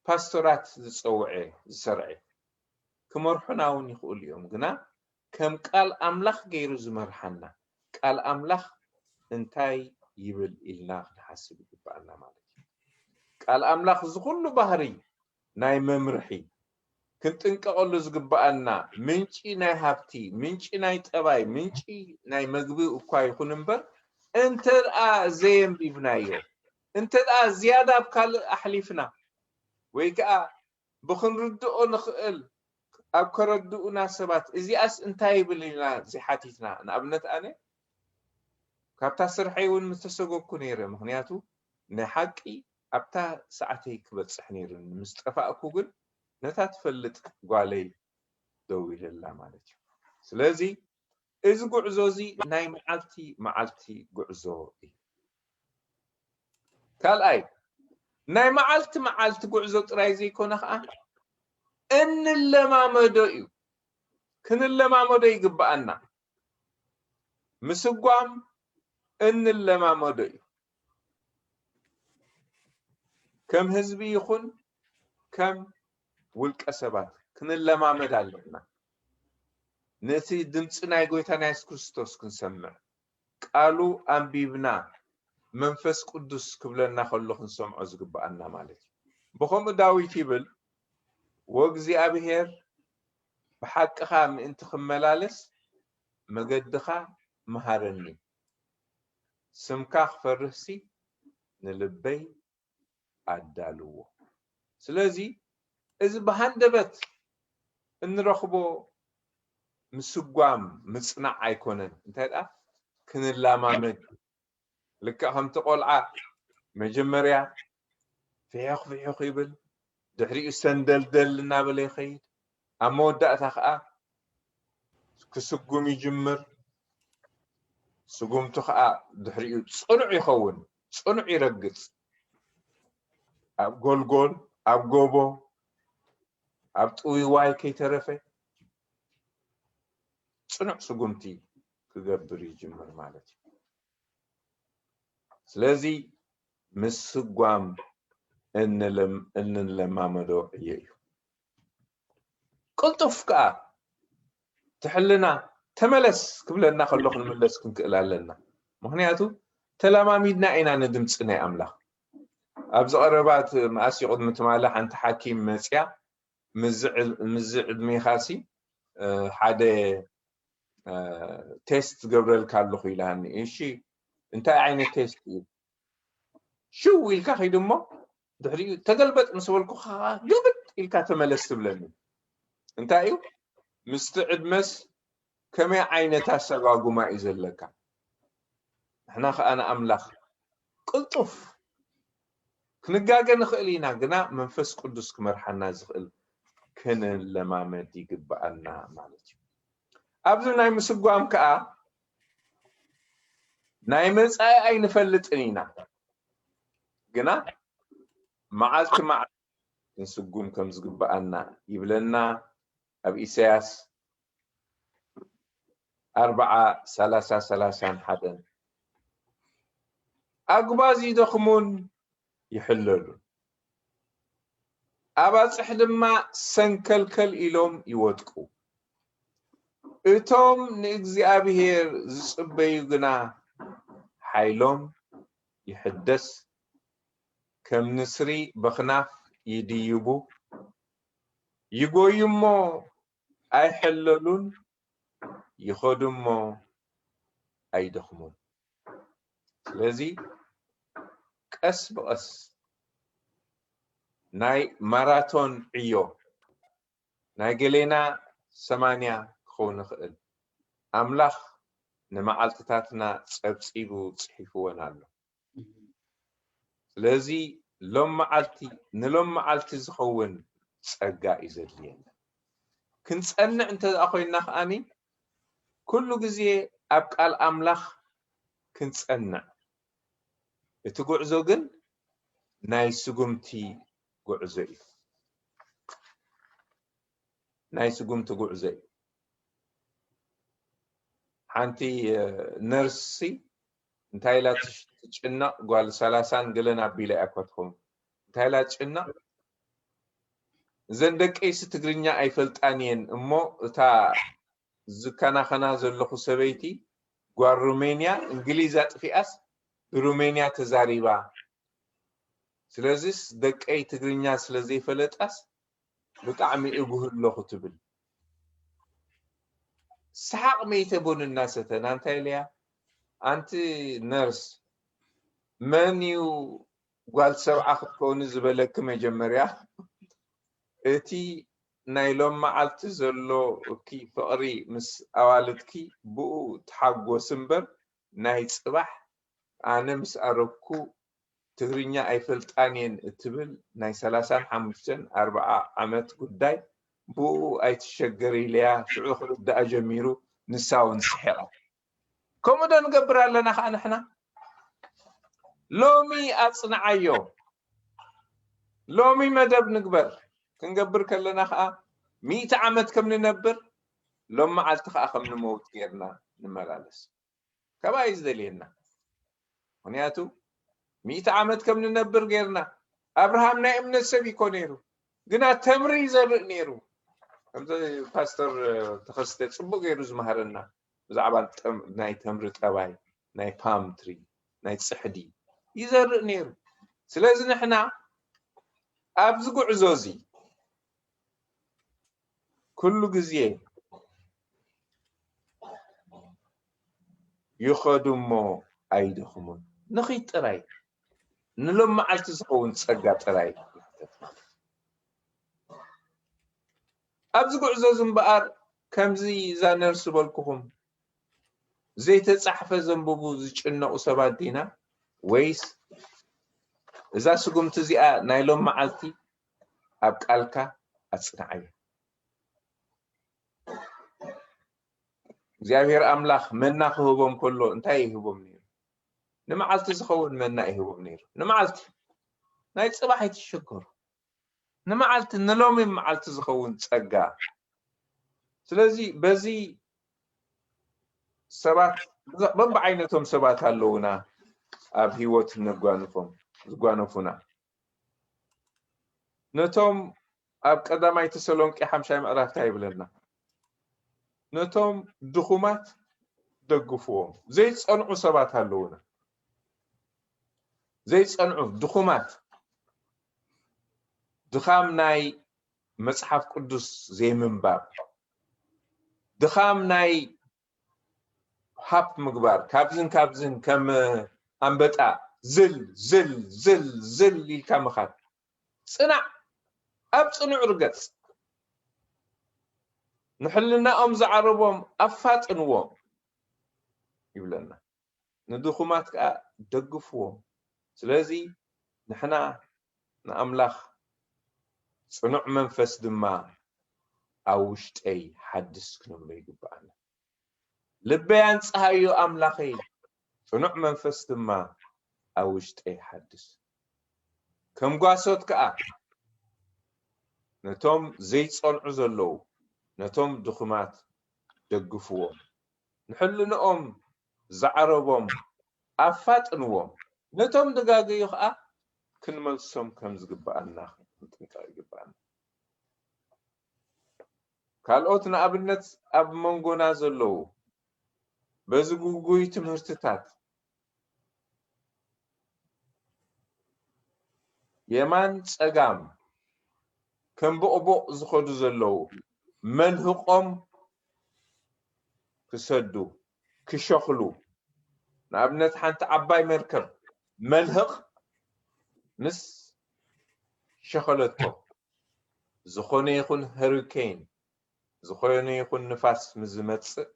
ፓስቶራት ዝጸውዐ፣ ዝሰርዐ። ክመርሑና እውን ይኽእሉ እዮም፣ ግና ከም ቃል ኣምላኽ ገይሩ ዝመርሓና፣ ቃል ኣምላኽ እንታይ ይብል ኢልና ክንሓስብ ይግብኣና ማለት እዩ። ቃል ኣምላኽ እዚ ኩሉ ባህሪ ናይ መምርሒ ክንጥንቀቐሉ ዝግብኣና፣ ምንጪ ናይ ሃብቲ፣ ምንጪ ናይ ጠባይ፣ ምንጪ ናይ መግቢ እኳ ይኹን እምበር፣ እንተ ደኣ ዘየንቢብናዮ፣ እንተ ደኣ ዝያዳ ኣብ ካልእ ኣሕሊፍና፣ ወይ ከኣ ብኽንርድኦ ንኽእል ኣብ ከረድኡና ሰባት፣ እዚኣስ እንታይ ይብል ኢልና ዘይሓቲትና፣ ንኣብነት ኣነ ካብታ ስርሐይ እውን ምተሰጎግኩ ነይረ። ምኽንያቱ ናይ ሓቂ ኣብታ ሰዓተይ ክበጽሕ ነይሩኒ። ምስ ጠፋእኩ ግን ነታ ትፈልጥ ጓለይ ደዊለላ ማለት እዩ። ስለዚ እዚ ጉዕዞ እዚ ናይ መዓልቲ መዓልቲ ጉዕዞ እዩ። ካልኣይ፣ ናይ መዓልቲ መዓልቲ ጉዕዞ ጥራይ ዘይኮነ ኸዓ እንለማመዶ እዩ። ክንለማመዶ ይግብኣና። ምስጓም እንለማመዶ እዩ። ከም ህዝቢ ይኹን ከም ውልቀ ሰባት ክንለማመድ ኣለና። ነቲ ድምፂ ናይ ጎይታና የሱስ ክርስቶስ ክንሰምዕ፣ ቃሉ ኣንቢብና መንፈስ ቅዱስ ክብለና ከሎ ክንሰምዖ ዝግብኣና ማለት እዩ። ብኸምኡ ዳዊት ይብል፣ "ወእግዚኣብሔር ብሓቅኻ ምእንቲ ክመላለስ መገድኻ መሃረኒ፣ ስምካ ክፈርህሲ ንልበይ ኣዳልዎ።" ስለዚ እዚ ብሃንደበት እንረኽቦ ምስጓም ምጽናዕ ኣይኮነን። እንታይ ደኣ ክንላማመድ፣ ልክዕ ከምቲ ቆልዓ መጀመርያ ፍሕኽ ፍሕኽ ይብል፣ ድሕሪኡ ሰንደልደል እናበለ ይኸይድ። ኣብ መወዳእታ ኸዓ ክስጉም ይጅምር። ስጉምቱ ኸዓ ድሕሪኡ ጽኑዕ ይኸውን፣ ጽኑዕ ይረግጽ። ኣብ ጎልጎል፣ ኣብ ጎቦ፣ ኣብ ጥውይዋይ ከይተረፈ ጽኑዕ ስጉምቲ ክገብር ይጅምር ማለት እዩ። ስለዚ ምስጓም እንለም-፣ እንለማመዶ ዕዮ እዩ። ቅልጡፍ ከኣ ትሕልና ተመለስ ክብለና ከሎ ክንምለስ ክንክእል ኣለና። ምኽንያቱ ተለማሚድና ኢና ንድምፂ ናይ ኣምላኽ። ኣብዚ ቀረባ እቲ መኣስ እዩ፣ ቅድሚ ትማሊ ሓንቲ ሓኪም መፅያ፣ "ምስዚ ዕድ-፣ ምስዚ ዕድሜኻሲ፣ እ፣ ሓደ፣ እ፣ ቴስት ገብረልካ ኣለኹ" ኢላኒ። እሺ፣ እንታይ ዓይነት ቴስት እዩ? ሽው ኢልካ ኸይዱ እሞ ድሕሪኡ ተገልበጥ ምስ በልኩኻ ግልብጥ ኢልካ ተመለስ ትብለኒ። እንታይ እዩ? ምስቲ ዕድመስ ከመይ ዓይነት ኣሰጓጉማ እዩ ዘለካ? ንሕና ኸኣ ንኣምላኽ ቅልጡፍ ክንጋገ ንኽእል ኢና፣ ግና መንፈስ ቅዱስ ክመርሓና ዝኽእል ክንለማመድ ይግብኣና ማለት እዩ። ኣብዚ ናይ ምስጓም ከኣ ናይ መጻኢ ኣይንፈልጥን ኢና፣ ግና መዓልቲ መዓልቲ ክንስጉም ከም ዝግብኣና ይብለና። ኣብ ኢሳያስ ኣርብዓ፣ ሰላሳ፣ ሰላሳን ሓደን፣ "ኣጉባዝ ይደኽሙን ይሕለሉን፣ ኣባጽሕ ድማ ሰንከልከል ኢሎም ይወድቁ። እቶም ንእግዚኣብሔር ዝጽበዩ ግና ሓይሎም ይሕደስ፣ ከም ንስሪ በኽናፍ ይድይቡ፣ ይጎዩ እሞ ኣይሕለሉን፣ ይኸዱ እሞ ኣይደኽሙን።" ስለዚ ቀስ ብቐስ ናይ ማራቶን ዕዮ፣ ናይ ገሌና ሰማንያ ክኸውን ይኽእል፣ ኣምላኽ ንመዓልትታትና ጸብጺቡ ጽሒፍወን ኣሎ። ስለዚ ሎም መዓልቲ፣ ንሎም መዓልቲ ዝኸውን ጸጋ እዩ ዘድልየና። ክንጸንዕ እንተ ደኣ ኮይንና ከኣኒ፣ ኩሉ ግዜ ኣብ ቃል ኣምላኽ ክንጸንዕ። እቲ ጉዕዞ ግን ናይ ስጉምቲ ጉዕዞ እዩ። ናይ ስጉምቲ ጉዕዞ እዩ። ሓንቲ ነርሲ እንታይ ኢላ ትጭነቕ? ጓል ሰላሳን ገለን ኣቢላ እያ እኮ ትኸውን። እንታይ ኢላ ትጭነቕ? እዘን ደቀይሲ ትግርኛ ኣይፈልጣን እየን እሞ እታ ዝከናኸና ዘለኹ ሰበይቲ ጓል ሩሜንያ እንግሊዝ ኣጥፊኣስ ብሩሜንያ ተዛሪባ። ስለዚስ ደቀይ ትግርኛ ስለ ዘይፈለጣስ ብጣዕሚ እጉህ ኣለኹ ትብል። ሰሓቕ መይተ ቡን እናሰተና እንታይ ኢለያ? ኣንቲ ነርስ፣ መን እዩ ጓል ሰብዓ ክትከውኒ ዝበለኪ? መጀመርያ እቲ ናይ ሎም መዓልቲ ዘሎ እኪ ፍቕሪ ምስ ኣዋልድኪ ብኡ ተሓጎስ እምበር ናይ ጽባሕ ኣነ ምስ ኣረግኩ ትግርኛ ኣይፈልጣን እየን እትብል ናይ ሰላሳን ሓሙሽተን ኣርብዓ ዓመት ጉዳይ ብኡ ኣይትሸገር ኢለያ ሽዑ ክርድኣ ጀሚሩ ንሳ እውን ስሒቓ። ከምኡ ዶ ንገብር ኣለና ከዓ ንሕና? ሎሚ ኣጽንዓዮ። ሎሚ መደብ ንግበር። ክንገብር ከለና ከዓ ሚእቲ ዓመት ከም ንነብር ሎም መዓልቲ ከዓ ከም ንመውት ጌርና ንመላለስ። ካባይ እዩ ዝደልየና። ምክንያቱ ሚእቲ ዓመት ከም ንነብር ጌርና ኣብርሃም ናይ እምነት ሰብ ይኮ ነይሩ ግና ተምሪ ይዘርእ ነይሩ። ከምዚ ፓስተር ተኸስተ ጽቡቅ ገይሩ ዝመሃረና ብዛዕባ ናይ ተምሪ ጠባይ ናይ ፓምትሪ ናይ ጽሕዲ ይዘርእ ነይሩ። ስለዚ ንሕና ኣብዚ ጉዕዞ እዚ ኩሉ ግዜ ይኸዱ እሞ ኣይደኽሙን። ንኺድ ጥራይ ንሎም መዓልቲ ዝኸውን ጸጋ ጥራይ። ኣብዚ ጉዕዞ እዚ እምበኣር ከምዚ እዛ ነርስ ዝበልኩኹም ዘይተጻሕፈ ዘንብቡ ዝጭነቑ ሰባት ዲና? ወይስ እዛ ስጉምቲ እዚኣ ናይ ሎም መዓልቲ ኣብ ቃልካ ኣጽንዓያ? እግዚኣብሔር ኣምላኽ መና ክህቦም ከሎ እንታይ ይህቦም ነይሩ? ንመዓልቲ ዝኸውን መና ይህቦም ነይሩ። ንመዓልቲ ናይ ጽባሕ ኣይትሸገሩ። ንመዓልቲ ንሎሚ መዓልቲ ዝኸውን ጸጋ። ስለዚ በዚ ሰባት በብዓይነቶም ሰባት ኣለውና ኣብ ህይወት ነጓንፎም ዝጓነፉና። ነቶም ኣብ ቀዳማይ ተሰሎንቄ ሓምሻይ ምዕራፍ እንታይ ይብለና? ነቶም ድኹማት ደግፍዎም። ዘይጸንዑ ሰባት ኣለውና። ዘይጸንዑ ድኹማት፣ ድኻም ናይ መጽሓፍ ቅዱስ ዘይምንባብ፣ ድኻም ናይ ሃፕ ምግባር፣ ካብዝን ካብዝን ከም ኣንበጣ ዝል ዝል ዝል ዝል ኢልካ ምኻድ። ጽናዕ፣ ኣብ ጽኑዕ ርገጽ። ንሕልናኦም ዝዓረቦም ኣፋጥንዎም ይብለና። ንድኹማት ከኣ ደግፍዎም። ስለዚ ንሕና ንኣምላኽ ጽኑዕ መንፈስ ድማ ኣብ ውሽጠይ ሓድስ ክንብሎ ይግብኣና። ልበይ ኣንጽሃዮ ኣምላኸይ፣ ጽኑዕ መንፈስ ድማ ኣብ ውሽጠይ ሓድስ። ከም ጓሶት ከኣ ነቶም ዘይጸንዑ ዘለዉ፣ ነቶም ድኹማት ደግፍዎም። ንሕልንኦም ዝዓረቦም ኣፋጥንዎም። ነቶም ደጋገዩ ከኣ ክንመልሶም ከም ዝግብኣና ክንጥንቀቕ ይግብኣና። ካልኦት ንኣብነት ኣብ መንጎና ዘለዉ በዚ ግጉይ ትምህርትታት የማን ጸጋም ከም ቦቕቦቕ ዝኸዱ ዘለዉ መልህቖም ክሰዱ ክሸኽሉ፣ ንኣብነት ሓንቲ ዓባይ መርከብ መልህቕ ምስ ሸኸለቶ ዝኾነ ይኹን ሀሪኬን ዝኾነ ይኹን ንፋስ ምስ ዝመጽእ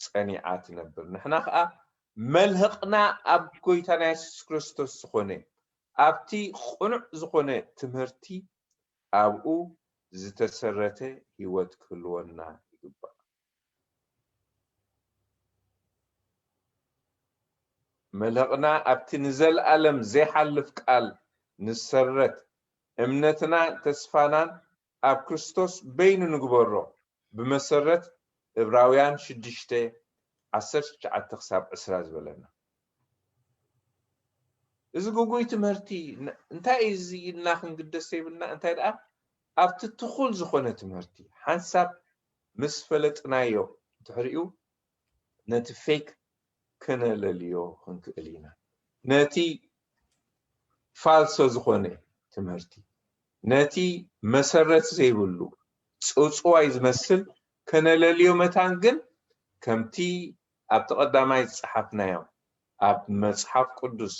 ጸኒዓ ትነብር። ንሕና ኸኣ መልህቕና ኣብ ጎይታና የሱስ ክርስቶስ ዝኾነ ኣብቲ ቅኑዕ ዝኾነ ትምህርቲ ኣብኡ ዝተሰረተ ህይወት ክህልወና ይግባእ። መልህቕና ኣብቲ ንዘለኣለም ዘይሓልፍ ቃል ንሰረት፣ እምነትና ተስፋናን ኣብ ክርስቶስ በይኑ ንግበሮ፣ ብመሰረት ዕብራውያን ሽዱሽተ፣ ዓሰርተ ትሽዓተ ክሳብ ዕስራ ዝበለና። እዚ ግጉይ ትምህርቲ ን-፣ እንታይ እዩ እዚ ኢልና ክንግደስ የብልና። እንታይ ደኣ ኣብቲ ትኹል ዝኾነ ትምህርቲ ሓንሳብ ምስ ፈለጥናዮ ድሕሪኡ ነቲ ፌክ ከነለልዮ ክንክእል ኢና። ነቲ ፋልሶ ዝኾነ ትምህርቲ፣ ነቲ መሰረት ዘይብሉ ጽውጽዋይ ዝመስል ከነለልዮ መታን ግን፣ ከምቲ ኣብቲ ቀዳማይ ዝጸሓፍናዮ፣ ኣብ መጽሓፍ ቅዱስ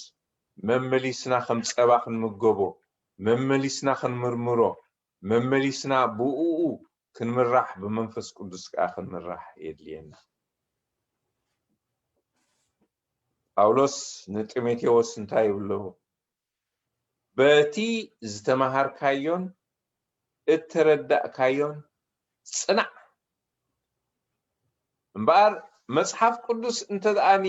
መመሊስና ከም ጸባ ክንምገቦ፣ መመሊስና ክንምርምሮ፣ መመሊስና ብእኡ ክንምራሕ፣ ብመንፈስ ቅዱስ ከኣ ክንምራሕ የድልየና። ጳውሎስ ንጢሞቴዎስ እንታይ ይብሎ? በቲ ዝተማሃርካዮን እተረዳእካዮን ጽናዕ። እምበኣር መጽሓፍ ቅዱስ እንተ ደኣኒ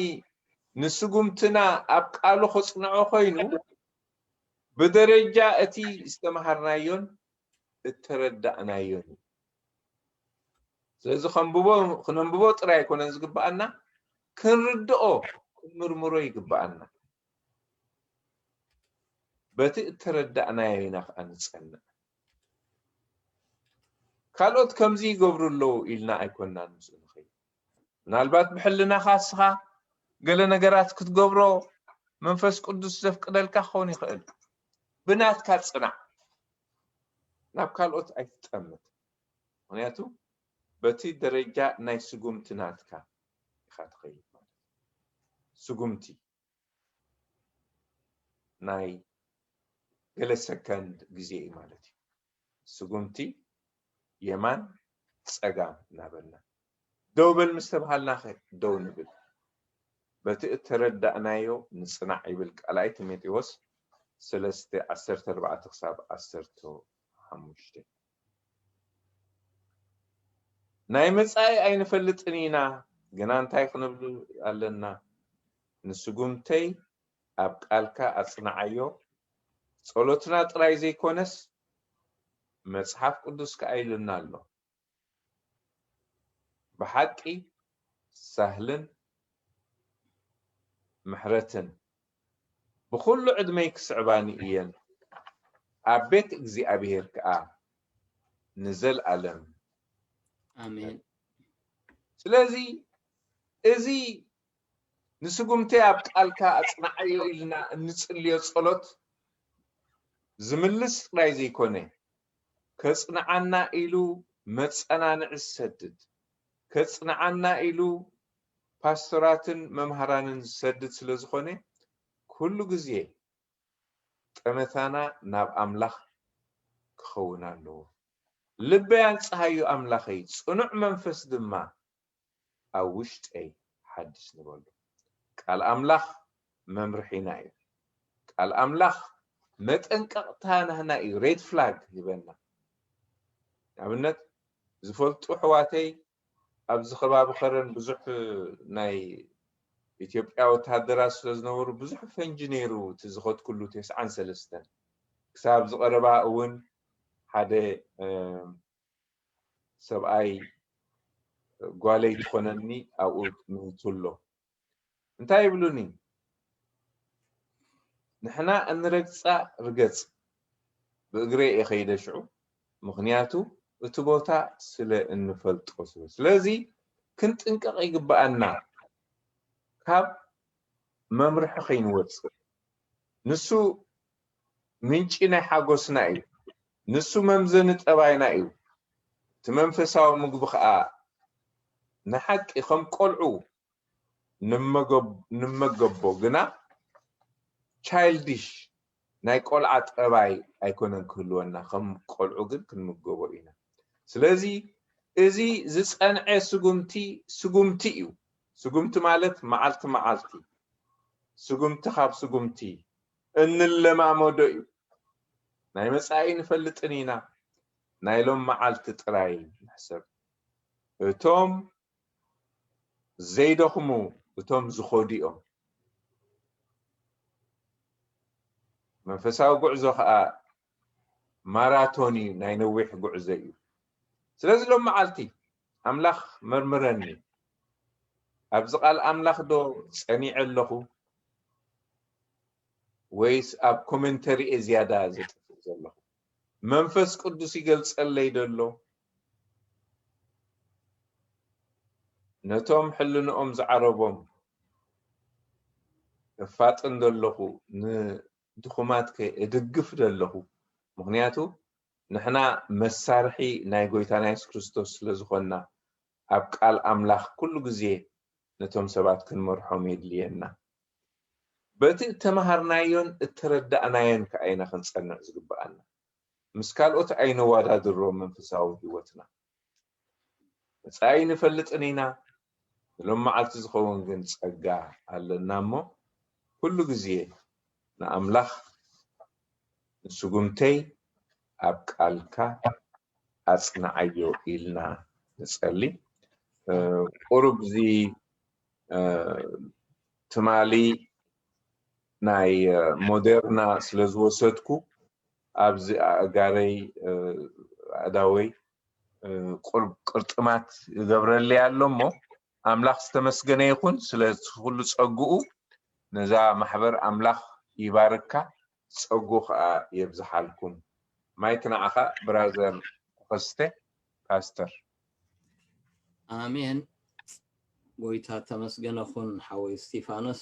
ንስጉምትና ኣብ ቃሉ ከጽንዖ ኮይኑ፣ ብደረጃ እቲ ዝተማሃርናዮን እተረዳእናዮን እዩ። ስለዚ ከንብቦ፣ ክነንብቦ ጥራይ ኣይኮነን ዝግብኣና፣ ክንርድኦ፣ ክንምርምሮ ይግብኣና። በቲ እተረዳእናዮ ኢና ከኣ ንጸንዕ። ካልኦት ከምዚ ይገብሩ ኣለዉ ኢልና ኣይኮንናን ምስኡ ንኸይድ። ምናልባት ብሕልናኻ እስኻ ገለ ነገራት ክትገብሮ መንፈስ ቅዱስ ዘፍቅደልካ ክኸውን ይኽእል። ብናትካ ጽናዕ። ናብ ካልኦት ኣይትጠምት። ምኽንያቱ በቲ ደረጃ ናይ ስጉምቲ ናትካ ኢኻ ትኸይድ ማለት እዩ። ስጉምቲ ናይ ገለ ሰከንድ ግዜ እዩ ማለት እዩ። ስጉምቲ የማን ጸጋም እናበልና ደው በል ምስ ተባሃልና ኸ ደው ንብል። በቲ እተረዳእናዮ ንጽናዕ ይብል ካልኣይ ጢሞቴዎስ ሰለስተ፣ ዓሰርተ ኣርባዕተ ክሳብ ዓሰርተ ሓሙሽተ። ናይ መጻኢ ኣይንፈልጥን ኢና፣ ግና እንታይ ክንብል ኣለና? ንስጉምተይ ኣብ ቃልካ ኣጽንዓዮ፣ ጸሎትና ጥራይ ዘይኮነስ መጽሓፍ ቅዱስ ከኣ ኢሉና ኣሎ። ብሓቂ ሳህልን ምሕረትን ብኹሉ ዕድመይ ክስዕባኒ እየን፣ ኣብ ቤት እግዚኣብሔር ከኣ ንዘልኣለም። ኣሜን። ስለዚ እዚ ንስጉምተይ ኣብ ቃልካ ኣጽንዓዮ ኢልና እንጽልዮ ጸሎት ዝምልስ ጥራይ ዘይኮነ፣ ከጽንዓና ኢሉ መጸናንዒ ዝሰድድ፣ ከጽንዓና ኢሉ ፓስተራትን መምሃራንን ዝሰድድ ስለ ዝኾነ፣ ኩሉ ግዜ ጠመታና ናብ ኣምላኽ ክኸውን ኣለዎ። ልበይ ኣንጽሃዮ ኣምላኸይ፣ ጽኑዕ መንፈስ ድማ ኣብ ውሽጠይ ሓድስ ንበሎ። ቃል ኣምላኽ መምርሒና እዩ። ቃል ኣምላኽ መጠንቀቕታ ናህና እዩ፣ ሬድ ፍላግ ይበና። ንኣብነት ዝፈልጡ ኣሕዋተይ ኣብዚ ከባቢ ከረን ብዙሕ ናይ ኢትዮጵያ ወተሃደራት ስለ ዝነበሩ ብዙሕ ፈንጂ ነይሩ እቲ ዝኸድኩሉ ተስዓን ሰለስተን። ክሳብ ዝቐረባ እውን ሓደ፣ እ፣ ሰብኣይ ጓለይ ትኾነኒ ኣብኡ ሚቱ ኣሎ። እንታይ ይብሉኒ? ንሕና እንረግጻ ርገጽ። ብእግረይ እየ ከይደ ሽዑ፣ ምኽንያቱ እቲ ቦታ ስለ እንፈልጦ ስለ። ስለዚ ክንጥንቀቕ ይግብኣና ካብ መምርሒ ከይንወጽእ። ንሱ ምንጪ ናይ ሓጎስና እዩ። ንሱ መምዘኒ ጠባይና እዩ። እቲ መንፈሳዊ ምግቢ ኸኣ ንሓቂ ከም ቆልዑ ንመገብ-፣ ንመገቦ፣ ግና ቻይልዲሽ ናይ ቆልዓ ጠባይ ኣይኮነን ክህልወና፣ ከም ቆልዑ ግን ክንምገቦ ኢና። ስለዚ እዚ ዝጸንዐ ስጉምቲ፣ ስጉምቲ እዩ። ስጉምቲ ማለት መዓልቲ መዓልቲ፣ ስጉምቲ ካብ ስጉምቲ እንለማመዶ እዩ። ናይ መጻኢ ንፈልጥን ኢና፣ ናይ ሎም መዓልቲ ጥራይ ንሕሰብ። እቶም ዘይደኽሙ፣ እቶም ዝኸዱ እዮም። መንፈሳዊ ጉዕዞ ከዓ ማራቶን እዩ፣ ናይ ነዊሕ ጉዕዞ እዩ። ስለዚ ሎም መዓልቲ ኣምላኽ መርምረኒ፣ ኣብዚ ቃል ኣምላኽ ዶ ጸኒዐ ኣለኹ ወይስ ኣብ ኮመንተሪ እየ ዝያዳ ዘጥፍእ ዘለኹ? መንፈስ ቅዱስ ይገልጸለይ ዶ ኣሎ? ነቶም ሕልንኦም ዝዓረቦም እፋጥን ዘለኹ፣ ንድኹማት ከ እድግፍ ዘለኹ? ምኽንያቱ ንሕና መሳርሒ ናይ ጎይታና የሱስ ክርስቶስ ስለ ዝኾንና፣ ኣብ ቃል ኣምላኽ ኩሉ ግዜ ነቶም ሰባት ክንመርሖም የድልየና። በቲ እተመሃርናዮን እተረዳእናዮን ከኣ ኢና ክንጸንዕ ዝግብኣና። ምስ ካልኦት ኣይነዋዳድሮ መንፈሳዊ ህይወትና። መጻኢ ንፈልጥን ኢና፣ ንሎም መዓልቲ ዝኸውን ግን ጸጋ ኣለና እሞ፣ ኩሉ ግዜ ንኣምላኽ ንስጉምተይ ኣብ ቃልካ ኣጽንዓዮ ኢልና ንጸሊ። እ፣ ቁሩብ እዚ፣ እ፣ ትማሊ ናይ፣ እ፣ ሞደርና ስለ ዝወሰድኩ ኣብዚ ኣእጋረይ፣ እ፣ ኣእዳወይ፣ እ፣ ቁር-፣ ቅርጥማት ይገብረለይ ኣሎ እሞ ኣምላኽ ዝተመስገነ ይኹን ስለ እቲ ኩሉ ጸግኡ። ነዛ ማሕበር ኣምላኽ ይባርካ፣ ጸጉ ኸኣ የብዝሓልኩም። ማይክ ንዓኻ ብራዘር ተኸስተ ፓስተር። ኣሜን። ጎይታ ተመስገነ ኹን ሓወይ እስቲፋኖስ።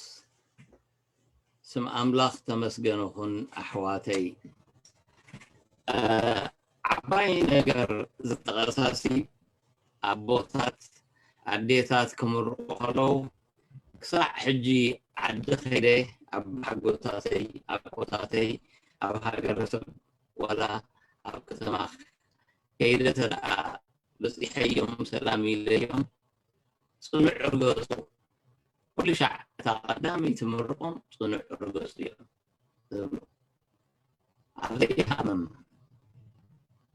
ስም ኣምላኽ ተመስገነ ኹን ኣሕዋተይ። እ፣ ዓባይ ነገር ዝጠቐሳሲ ኣቦታት ኣዴታት ክምርቑ ከለዉ ክሳዕ ሕጂ ዓዲ ከይደ ኣብ ሓጎታተይ፣ ኣብ ኣቦታተይ፣ ኣብ ሃገረሰብ ዋላ ኣብ ከተማ ከይደ ተደኣ በጺሐዮም ሰላም ኢለዮም ጽኑዕ ርገጹ። ኩሉ ሻዕ እታ ቀዳመይቲ ምርቖም ጽኑዕ ርገጹ እዮም ዝብሉ። ኣብ ዘይሃመም፣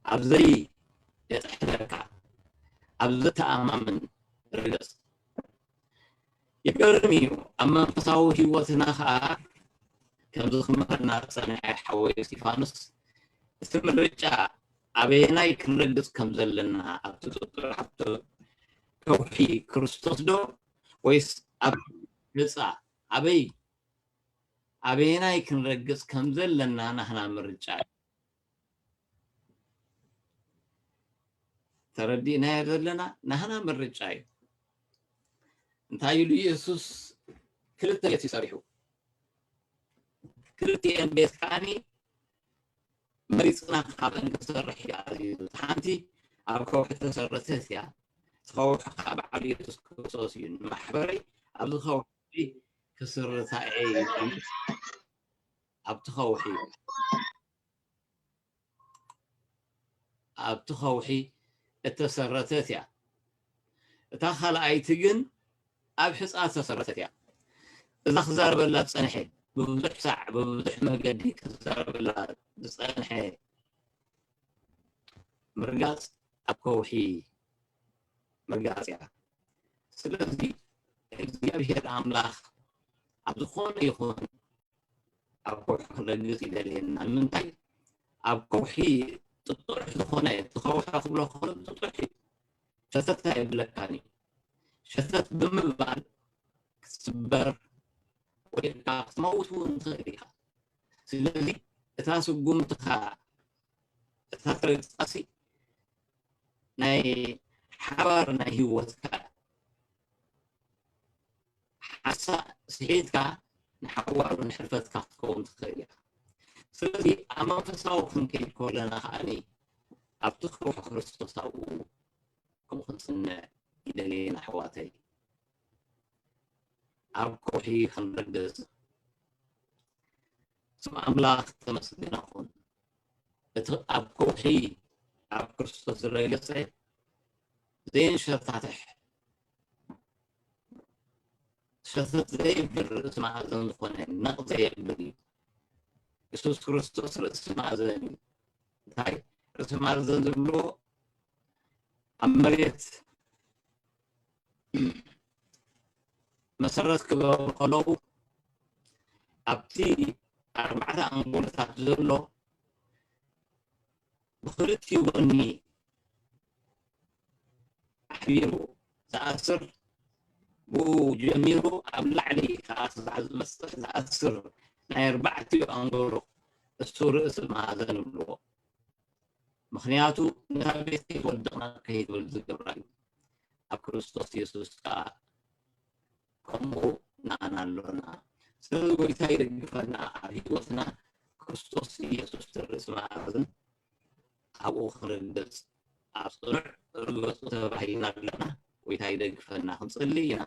ኣብ ዘይየጥሕለካ፣ ኣብ ዘተኣማምን ርገጽ። ይገርም እዩ። ኣብ መንፈሳዊ ህይወትና ኸኣ ከምዚ ክምህረና ዝጸንሐ ሓወይ እስቲፋኖስ፣ እቲ ምርጫ ኣበየናይ ክንረግጽ ከም ዘለና፣ ኣብቲ ጥጡሕ፣ ኣብቲ ከውሒ ክርስቶስ ዶ ወይስ ኣብ ሕጻ? ኣበይ፣ ኣበየናይ ክንረግጽ ከም ዘለና ናህና ምርጫ እዩ። ተረዲእናዮ ዘለና ናህና ምርጫ እዩ። እንታይ ኢሉ የሱስ? ክልተ ቤት እዩ ሰሪሑ። ክልቲኤን ቤት ከዓኒ መሪጽና ካብአን ክሰርሕ እዩ ኣዚዙ። እቲ ሓንቲ ኣብ ከውሒ ተሰረተት እያ። እቲ ከውሒ ከዓ ባዕሉ የሱስ ክርስቶስ እዩ። ንማሕበረይ ኣብዚ ከውሒ ክስርታ እየ ኢሉ ኣብቲ ከውሒ ኣብቲ ከውሒ እተሰረተት እያ። እታ ካልኣይቲ ግን ኣብ ሕጻ ዝተሰረተት እያ። እዛ ክዛረበላ ዝጸንሐ፣ ብብዙሕ ሳዕ፣ ብብዙሕ መገዲ ክዛረበላ ዝጸንሐ ምርጋጽ ኣብ ከውሒ ምርጋጽ እያ። ስለዚ እግዚኣብሔር ኣምላኽ ኣብ ዝኾነ ይኹን ኣብ ከውሒ ክረግጽ ይደልየና። ንምንታይ? ኣብ ከውሒ ጥጡሕ ዝኾነ፣ እቲ ከውሒ ክብሎ ከሎ ጥጡሕ እዩ። ሸተት ኣይብለካን እዩ። ሸተት ብምባል ክትስበር ወይ ከዓ ክትመውት እውን ትኽእል ኢኻ። ስለዚ እታ ስጉምትኻ፣ እታ ትረግጻሲ ናይ ሓባር ናይ ህይወትካ ሓንሳእ ስሒትካ ንሓዋሩ ንሕልፈትካ ክትከውን ትኽእል ኢኻ። ስለዚ ኣብ መንፈሳዊ ክንከይድ ከለና ከዓኒ ኣብቲ ከውሒ ክርስቶስ ኣብኡ ከምኡ ክንጽንዕ ይደልየና ኣሕዋተይ። ኣብ ከውሒ ክንረግጽ ስም ኣምላኽ ተመስገነ ኹን። እቲ ኣብ ከውሒ ኣብ ክርስቶስ ዝረገጸ ዘየንሸታትሕ ሸተት ዘይብል ርእሲ መኣዘን ዝኾነ ነቕ ዘየብል እዩ። የሱስ ክርስቶስ ርእሲ መኣዘን እዩ። እንታይ ርእሲ መኣዘን ዝብልዎ? ኣብ መሬት መሰረት ክገብሩ ከለዉ ኣብቲ ኣርባዕተ ኣንጎሎታት ዘሎ ብኽልቲኡ ጎኒ ኣሕቢሩ ዝኣስር፣ ብኡ ጀሚሩ ኣብ ላዕሊ ከኣ ስባሕ ዝመስል ዝኣስር ናይ ኣርባዕቲኡ ኣንጎሎ እሱ ርእሲ መኣዘን ይብልዎ። ምኽንያቱ ነታ ቤት ከይትወድቕና ከይትብል ዝገብራ እዩ። ኣብ ክርስቶስ የሱስ ከኣ ከምኡ ንኣና ኣሎና። ስለዚ ጎይታ ይደግፈና ኣብ ህይወትና፣ ክርስቶስ ኢየሱስ ርእሲ መኣዝን ኣብኡ ክንርገጽ ኣብ ጽኑዕ ርገጹ ተባሂልና ኣለና። ጎይታ ይደግፈና። ክንጽሊ ኢና።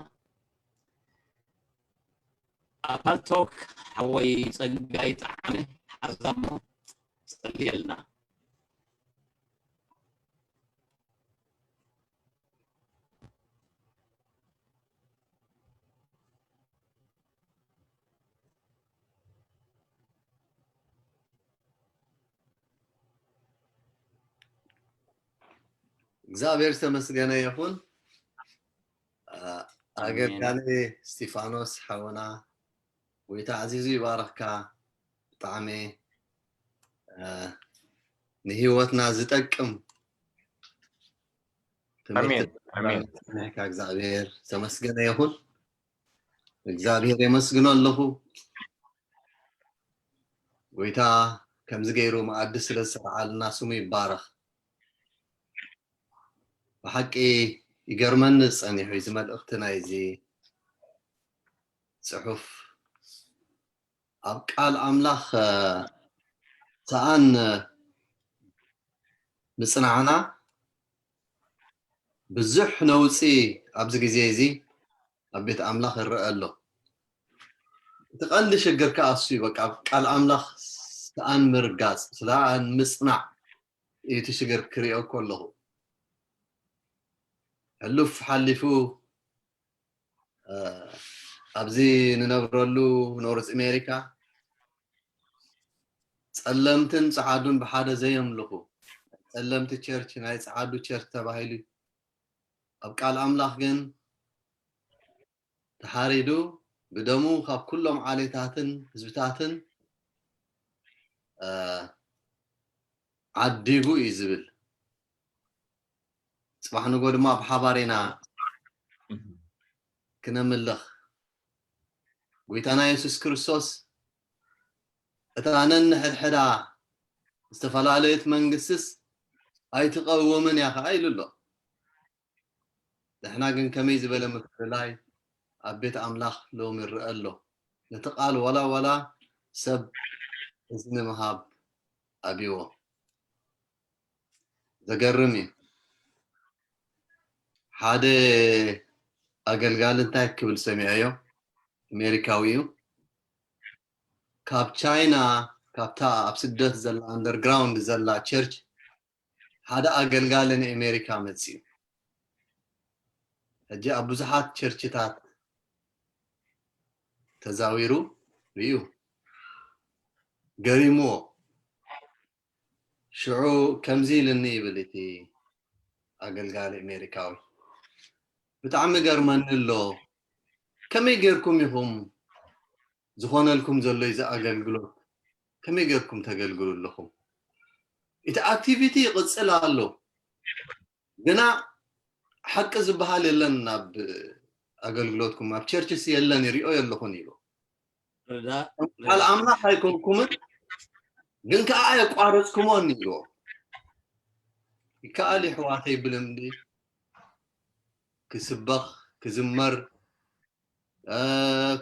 ኣብ ፓልቶክ ሓወይ ጸጋይ ጣዕመ ሓዛሞ ጸልየልና። እግዚኣብሔር ዝተመስገነ ይኹን። ኣገልጋሊ እስጢፋኖስ ሓውና፣ ጎይታ ኣዚዙ ይባርኽካ። ብጣዕሚ ንህይወትና ዝጠቅም ትምህርቲ ኣሜን። ካ እግዚኣብሔር ዝተመስገነ ይኹን። እግዚኣብሔር የመስግኖ ኣለኹ። ጎይታ ከምዚ ገይሩ መኣዲ ስለ ዝሰርዓልና ስሙ ይባረኽ። ብሓቂ ይገርመኒ ጸኒሑ እዚ መልእኽቲ ናይዚ ጽሑፍ። ኣብ ቃል ኣምላኽ ሰኣን ምጽናዕና ብዙሕ ነውጺ ኣብዚ ግዜ እዚ ኣብ ቤት ኣምላኽ ይረአ ኣሎ። እቲ ቀንዲ ሽግር ከኣ እሱ እዩ። በቃ ኣብ ቃል ኣምላኽ ሰኣን ምርጋጽ፣ ሰኣን ምጽናዕ እዩ እቲ ሽግር ክሪኦ ከለኹ። ሕሉፍ ሓሊፉ ኣብዚ ንነብረሉ ኖርዝ ኣሜሪካ ጸለምትን ጸዓዱን ብሓደ ዘየምልኹ፣ ጸለምቲ ቸርች ናይ ጸዓዱ ቸርች ተባሂሉ እዩ። ኣብ ቃል ኣምላኽ ግን ተሓሪዱ ብደሙ ካብ ኩሎም ዓሌታትን ህዝብታትን ዓዲጉ እዩ ዝብል። ጽባሕ ንጎ ድማ ብሓባር ኢና ክነምልኽ። ጎይታና የሱስ ክርስቶስ እታ ነንሕድሕዳ ዝተፈላለየት መንግስትስ ኣይትቐውምን እያ ከዓ ኢሉ ኣሎ። ንሕና ግን ከመይ ዝበለ ምፍልላይ ኣብ ቤት ኣምላኽ ሎም ይረአ ኣሎ። ነቲ ቃል ዋላ ዋላ ሰብ እዝኒ ምሃብ ኣብይዎ። ዘገርም እዩ። ሓደ ኣገልጋሊ እንታይ ክብል ሰሚዐዮ፣ ኣሜሪካዊ እዩ። ካብ ቻይና፣ ካብታ ኣብ ስደት ዘላ ኣንደርግራውንድ ዘላ ቸርች ሓደ ኣገልጋሊ ንኣሜሪካ መፅዩ። ሕጂ ኣብ ብዙሓት ቸርችታት ተዛዊሩ እዩ። ገሪምዎ። ሽዑ ከምዚ ኢልኒ ይብል እቲ ኣገልጋሊ ኣሜሪካዊ፣ ብጣዕሚ ገርመኒ ኣሎ። ከመይ ጌርኩም ኢኹም ዝኾነልኩም ዘሎ እዚ ኣገልግሎት? ከመይ ጌርኩም ተገልግሉ ኣለኹም? እቲ ኣክቲቪቲ ይቕጽል ኣሎ፣ ግና ሓቂ ዝበሃል የለን። ኣብ ኣገልግሎትኩም ኣብ ቸርችስ የለን፣ ይሪኦ የለኹን ኢሉ። ርዳእ ቃል ኣምላኽ ኣይኮንኩምን፣ ግን ከዓ ኣየቋረፅኩሞን ኢልዎ። ይከኣል የሕዋተይ ብልምዲ ክስበኽ ክዝመር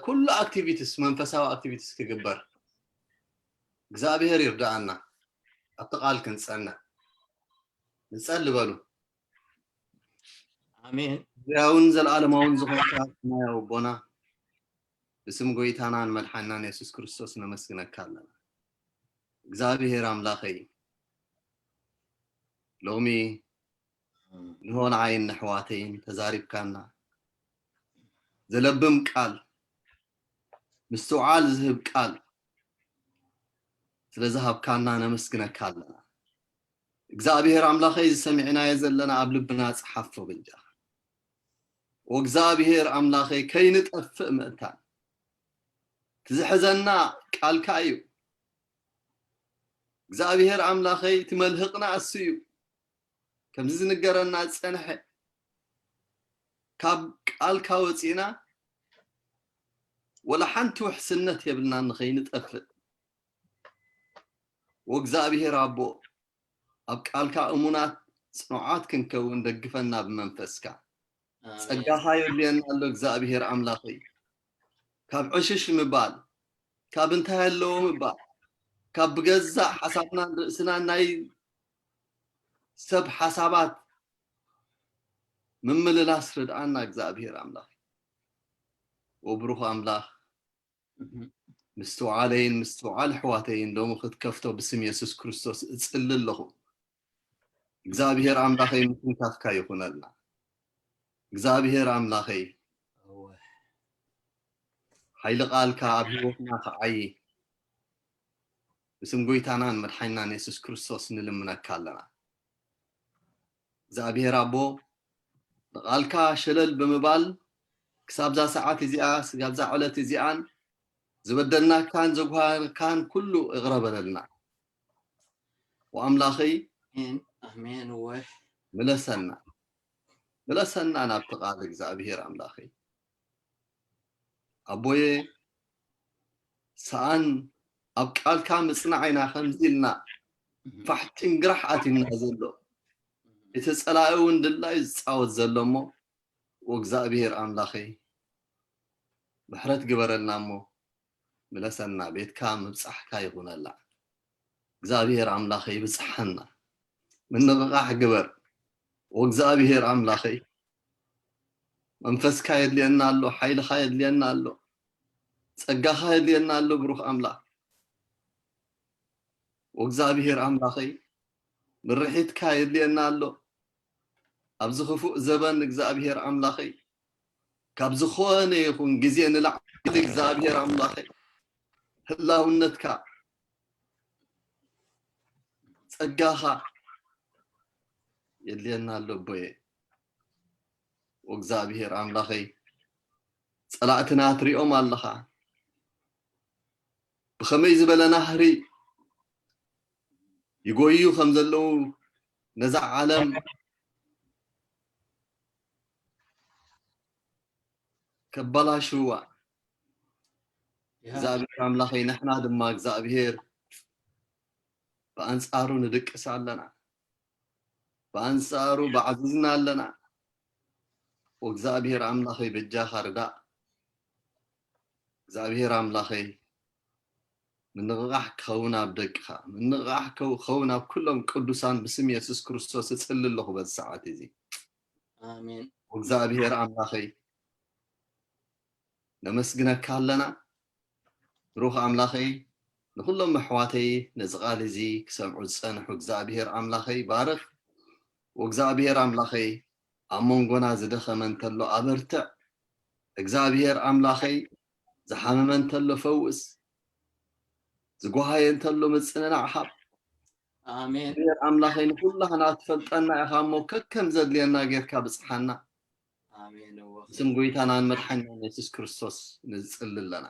ኩሉ ኣክቲቪቲስ መንፈሳዊ ኣክቲቪቲስ ክግበር እግዚኣብሔር ይርዳኣና። ኣብቲ ቃል ክንፀንዕ ንፀሊ በሉ። ኣሜን። ሕያውን ዘለዓለማውን ዝኾንካ ሰማያዊ ኣቦና፣ ብስም ጎይታናን መድሓናን የሱስ ክርስቶስ ነመስግነካ ኣለና። እግዚኣብሔር ኣምላኸይ፣ ሎሚ ንሆ ንዓይን ነሕዋተይን ተዛሪብካና። ዘለብም ቃል፣ ምስትውዓል ዝህብ ቃል ስለዝሃብካና ነመስግነካ ኣለና። እግዚኣብሔር ኣምላኸይ፣ ዝሰሚዕናዮ ዘለና ኣብ ልብና ጸሓፎ በጃኻ። ወእግዚኣብሔር ኣምላኸይ፣ ከይንጠፍእ ምእንታን ትዝሕዘና ቃልካ እዩ። እግዚኣብሔር ኣምላኸይ እቲ መልህቕና እሱ እዩ። ከምዚ ዝንገረና ዝጸንሐ ካብ ቃልካ ወጺእና ወላ ሓንቲ ውሕስነት የብልናን ንኸይንጠፍእ። ወእግዚኣብሔር ኣቦ ኣብ ቃልካ እሙናት ጽኑዓት ክንከውን ደግፈና ብመንፈስካ። ጸጋኻ የድልየና ኣሎ እግዚኣብሔር ኣምላኸይ። ካብ ዕሽሽ ምባል፣ ካብ እንታይ ኣለዎ ምባል፣ ካብ ብገዛእ ሓሳብናን ርእስናን ናይ ሰብ ሓሳባት ምምልላስ ርድኣና እግዚኣብሔር ኣምላኽ። ወብሩኽ ኣምላኽ ምስትውዓለይን ምስትውዓል ኣሕዋተይን ሎሚ ክትከፍቶ ብስም የሱስ ክርስቶስ እጽሊ ኣለኹ። እግዚኣብሔር ኣምላኸይ ምትንካፍካ ይኹነልና። እግዚኣብሔር ኣምላኸይ ሓይሊ ቃልካ ኣብ ህይወትና ክዓዪ ብስም ጎይታናን መድሓኒናን የሱስ ክርስቶስ ንልምነካ ኣለና። እግዚኣብሔር ኣቦ ንቓልካ ሸለል ብምባል ክሳብዛ ሰዓት እዚኣ፣ ክሳብዛ ዕለት እዚኣን ዝበደልናካን ዘጉሃርካን ኩሉ እቕረ በለልና። ወኣምላኸይ ኣሜን፣ ኣሜን። እወ። ምለሰና፣ ምለሰና ናብቲ ቃል እግዚኣብሔር ኣምላኸይ። ኣቦየ ሰኣን ኣብ ቃልካ ምጽናዕ ኢና ከምዚ ኢልና ፋሕ ጭንግራሕ ኣቲና ዘሎ። እቲ ጸላኢ እውን ድላዩ ዝጻወት ዘሎ እሞ፣ ወእግዚኣብሔር ኣምላኸይ ምሕረት ግበረልና እሞ ምለሰና፣ ቤትካ ምብጻሕካ ይኹነላ። እግዚኣብሔር ኣምላኸይ ብጽሓና፣ ምንቕቓሕ ግበር። ወእግዚኣብሔር ኣምላኸይ መንፈስካ የድልየና ኣሎ፣ ሓይልኻ የድልየና ኣሎ፣ ጸጋኻ የድልየና ኣሎ። ብሩኽ ኣምላኽ ወእግዚኣብሔር ኣምላኸይ ምርሒትካ የድልየና ኣሎ። ኣብዚ ክፉእ ዘበን እግዚኣብሔር ኣምላኸይ ካብ ዝኾነ ይኹን ግዜ ንላዕሊ እግዚኣብሔር ኣምላኸይ ህላውነትካ ጸጋኻ የድልየና ኣሎ ኣቦየ። ወእግዚኣብሔር ኣምላኸይ ጸላእትና ትሪኦም ኣለኻ። ብኸመይ ዝበለ ናህሪ ይጎዩ ከም ዘለዉ ነዛ ዓለም ከባላሽዋ እግዚኣብሔር ኣምላኸይ፣ ንሕና ድማ እግዚኣብሔር ብኣንጻሩ ንድቅስ ኣለና፣ ብኣንጻሩ ባዕዝዝና ኣለና። ወእግዚኣብሔር ኣምላኸይ በጃኻ ርዳእ። እግዚኣብሔር ኣምላኸይ ምንቕቓሕ ክኸውን ኣብ ደቅኻ፣ ምንቕቓሕ ክኸውን ኣብ ኩሎም ቅዱሳን ብስም የሱስ ክርስቶስ እጽሊ ኣለኹ በዚ ሰዓት እዚ። ኣሜን። እግዚኣብሔር ኣምላኸይ ነመስግነካ ኣለና። ብሩኽ ኣምላኸይ ንኹሎም ኣሕዋተይ ነዚ ቃል እዚ ክሰምዑ ዝጸንሑ እግዚኣብሔር ኣምላኸይ ባርኽ። ወእግዚኣብሔር ኣምላኸይ ኣብ መንጎና ዝደኸመ እንተሎ ኣበርትዕ። እግዚኣብሔር ኣምላኸይ ዝሓመመ እንተሎ ፈውስ። ዝጓሃየ እንተሎ ምጽንናዕ ሃብ። ኣሜን። እግዚኣብሔር ኣምላኸይ ንኹላህና ትፈልጠና ኢኻ እሞ ከከም ዘድልየና ጌርካ ብጽሓና። ኣሜን። እወ። ስም ጎይታናን መድሓኒናን የሱስ ክርስቶስ ንጽሊ ኣለና።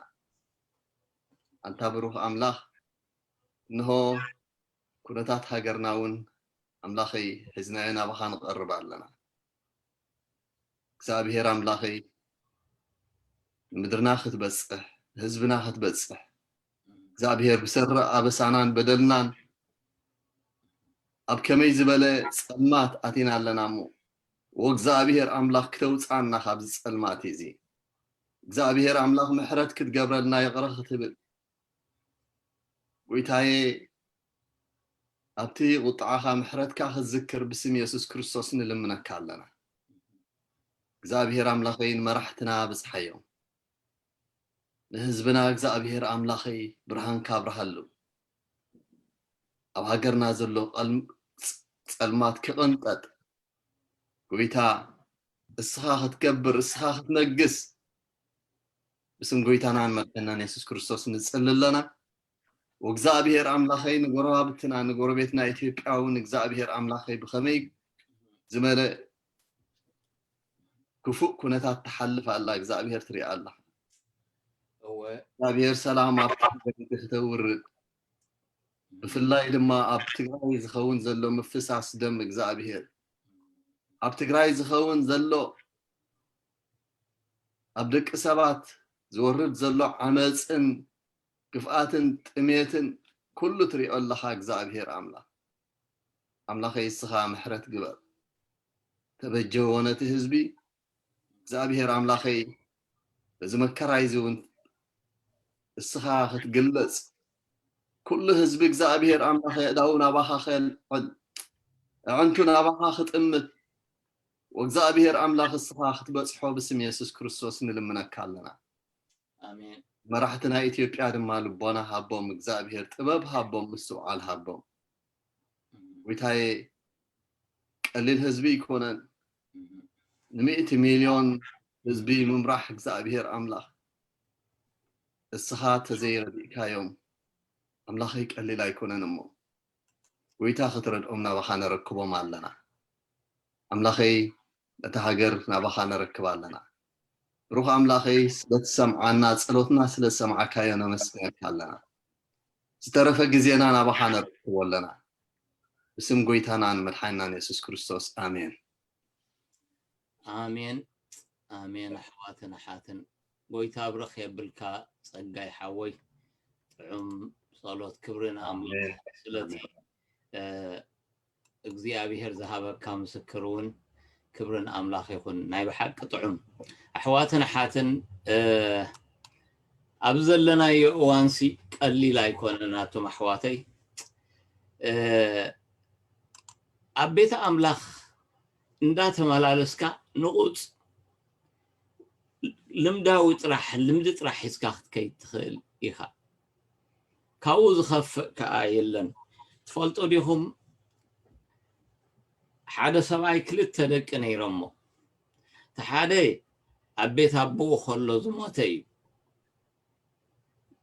ኣንታ ብሩኽ ኣምላኽ እንሆ ኩነታት ሃገርና እውን ኣምላኸይ ሒዝናዮ ናባኻ ንቐርብ ኣለና። እግዚኣብሔር ኣምላኸይ ንምድርና ክትበጽሕ ንህዝብና ክትበጽሕ እግዚኣብሔር ብሰሪ ኣበሳናን በደልናን ኣብ ከመይ ዝበለ ጸልማት ኣቲና ኣለና እሞ ወእግዚኣብሔር ኣምላኽ ክተውፅኣና ካብዚ ጸልማት እዚ እግዚኣብሔር ኣምላኽ ምሕረት ክትገብረልና ይቕረ ክትብል ጎይታዬ ኣብቲ ቁጥዓኻ ምሕረትካ ክትዝክር ብስም የሱስ ክርስቶስ ንልምነካ ኣለና። እግዚኣብሔር ኣምላኸይ ንመራሕትና ብፅሓዮም ንህዝብና እግዚኣብሔር ኣምላኸይ ብርሃንካ ኣብርሃሉ ኣብ ሃገርና ዘሎ ጸልማት ክቕንጠጥ ጎይታ እስኻ ክትገብር እስኻ ክትነግስ ብስም ጎይታናን መድሓናን የሱስ ክርስቶስ ንጽሊ ኣለና። ወእግዚኣብሔር ኣምላኸይ ንጎረባብትና ንጎረቤትና ኢትዮጵያ እውን እግዚኣብሔር ኣምላኸይ ብኸመይ ዝመለ ክፉእ ኩነታት ትሓልፍ ኣላ እግዚኣብሔር ትሪኣ ኣላ። እወ እግዚኣብሔር ሰላም ኣብቲ ከተውርድ ብፍላይ ድማ ኣብ ትግራይ ዝኸውን ዘሎ ምፍሳስ ደም እግዚኣብሔር፣ ኣብ ትግራይ ዝኸውን ዘሎ ኣብ ደቂ ሰባት ዝወርድ ዘሎ ዓመፅን ግፍኣትን ጥሜትን ኩሉ ትሪኦ ኣለኻ እግዚኣብሔር ኣምላኽ። ኣምላኸይ እስኻ ምሕረት ግበር። ተበጀዎ ነቲ ህዝቢ እግዚኣብሔር ኣምላኸይ። በዚ መከራ እዚ እውን እስኻ ክትግለጽ፣ ኩሉ ህዝቢ እግዚኣብሔር ኣምላኸይ ኣእዳዉ ናባኻ ከልዕል፣ ኣዕንቱ ናባኻ ክጥምት፣ ወእግዚኣብሔር ኣምላኽ እስኻ ክትበጽሖ ብስም የሱስ ክርስቶስ ንልምነካ ኣለና። ኣሜን። መራሕቲ ናይ ኢትዮጵያ ድማ ልቦና ሃቦም፣ እግዚኣብሔር ጥበብ ሃቦም፣ ምስትውዓል ሃቦም። ጎይታዬ፣ ቀሊል ህዝቢ ኣይኮነን። ንምእቲ ሚልዮን ህዝቢ ምምራሕ እግዚኣብሔር ኣምላኽ እስኻ ተዘይረዲእካዮም ኣምላኸይ ቀሊል ኣይኮነን እሞ፣ ጎይታ ክትረድኦም ናባኻ ነረክቦም ኣለና። ኣምላኸይ፣ ነታ ሃገር ናባኻ ነረክብ ኣለና። ብሩኽ ኣምላኸይ፣ ስለትሰምዓና፣ ጸሎትና ስለዝሰማዕካዮ ነመስግነካ ኣለና። ዝተረፈ ግዜና ናባኻ ነረክቦ ኣለና። ብስም ጎይታናን መድሓኒናን የሱስ ክርስቶስ፣ ኣሜን። ኣሜን፣ ኣሜን። ኣሕዋትን ኣሓትን፣ ጎይታ ብርኽ የብልካ ጸጋይ ሓወይ። ጥዑም ጸሎት። ክብርን ኣምላኽ ኣሜን። ስለቲ፣ እ፣ እግዚኣብሔር ዝሃበካ ምስክር እውን ክብርን ኣምላኽ ይኹን። ናይ ብሓቂ ጥዑም። ኣሕዋትን ኣሓትን፣ እ፣ ኣብ ዘለናዮ እዋንሲ ቀሊል ኣይኮነን ኣቶም ኣሕዋተይ። እ፣ ኣብ ቤተ ኣምላኽ እንዳተመላለስካ ንቑጽ ልምዳዊ ጥራሕ፣ ልምዲ ጥራሕ ሒዝካ ክትከይድ ትኽእል ኢኻ። ካብኡ ዝኸፍእ ከኣ የለን። ትፈልጡ ዲኹም፣ ሓደ ሰብኣይ ክልተ ደቂ ነይሮሞ። እቲ ሓደ ኣብ ቤት ኣቦኡ ከሎ ዝሞተ እዩ፣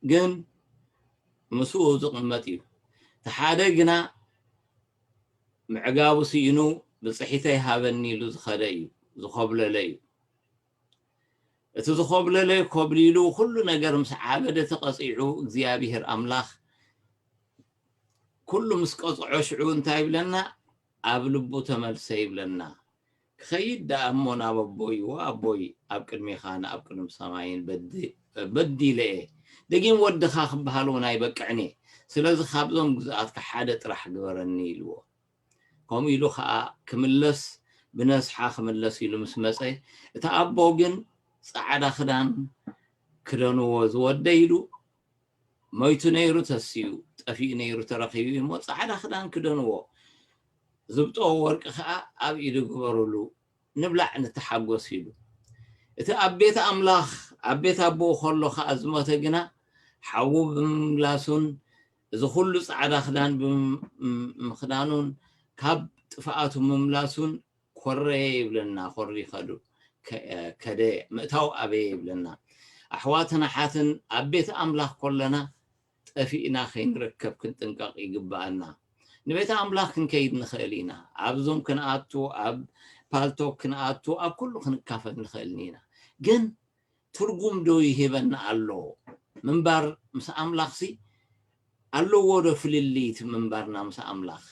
ግን ምስኡ ዝቕመጥ እዩ። እቲ ሓደ ግና ምዕጋቡ ስኢኑ ብጽሒተይ ሃበኒ ኢሉ ዝኸደ እዩ፣ ዝኾብለለ እዩ። እቲ ዝኾብለለ ኮብሊሉ ኩሉ ነገር ምስ ዓበደ ተቐጺዑ፣ እግዚኣብሔር ኣምላኽ ኩሉ ምስ ቀጽዖ ሽዑ እንታይ ይብለና? ኣብ ልቡ ተመልሰ ይብለና። ክኸይድ ደኣ እሞ ናብ ኣቦይ፣ ወኣቦይ ኣብ ቅድሜኻን ኣብ ቅድሚ ሰማይን በዲ-፣ በዲለ እየ። ደጊም ወድኻ ክበሃል እውን ኣይበቅዕን እየ። ስለዚ ካብዞም ግዙኣትካ ሓደ ጥራሕ ግበረኒ ኢልዎ። ከምኡ ኢሉ ኸኣ ክምለስ፣ ብነስሓ ክምለስ ኢሉ ምስ መጸ፣ እቲ ኣቦ ግን ጸዓዳ ክዳን ክደንዎ ዝወደ ኢሉ፣ ሞይቱ ነይሩ ተስዩ፣ ጠፊኡ ነይሩ ተረኺቡ እዩ እሞ ጻዕዳ ክዳን ክደንዎ፣ ዝብጦ ወርቂ ኸኣ ኣብ ኢዱ ግበሩሉ፣ ንብላዕ ንተሓጎስ ኢሉ። እቲ ኣብ ቤት ኣምላኽ፣ ኣብ ቤት ኣቦኡ ከሎ ኸኣ ዝሞተ ግና፣ ሓዉ ብምምላሱን፣ እዚ ኹሉ ጻዕዳ ክዳን ብምኽዳኑን፣ ካብ ጥፍኣቱ ምምላሱን፣ ኮረየ ይብለና፣ ኮሪ ከዱ፣ ከ-፣ ከደ፣ ምእታው ኣበየ ይብለና። ኣሕዋትን ኣሓትን ኣብ ቤት ኣምላኽ ከለና ጠፊእና ከይንርከብ ክንጥንቀቕ ይግብኣና። ንቤት ኣምላኽ ክንከይድ ንኽእል ኢና። ኣብ ዙም ክንኣቱ፣ ኣብ ፓልቶክ ክንኣቱ፣ ኣብ ኩሉ ክንካፈል ንኽእል ኢና። ግን ትርጉም ዶ ይህበና ኣሎ? ምንባር ምስ ኣምላኽሲ ኣለዎ ዶ ፍልልይ እቲ ምንባርና ምስ ኣምላኽ?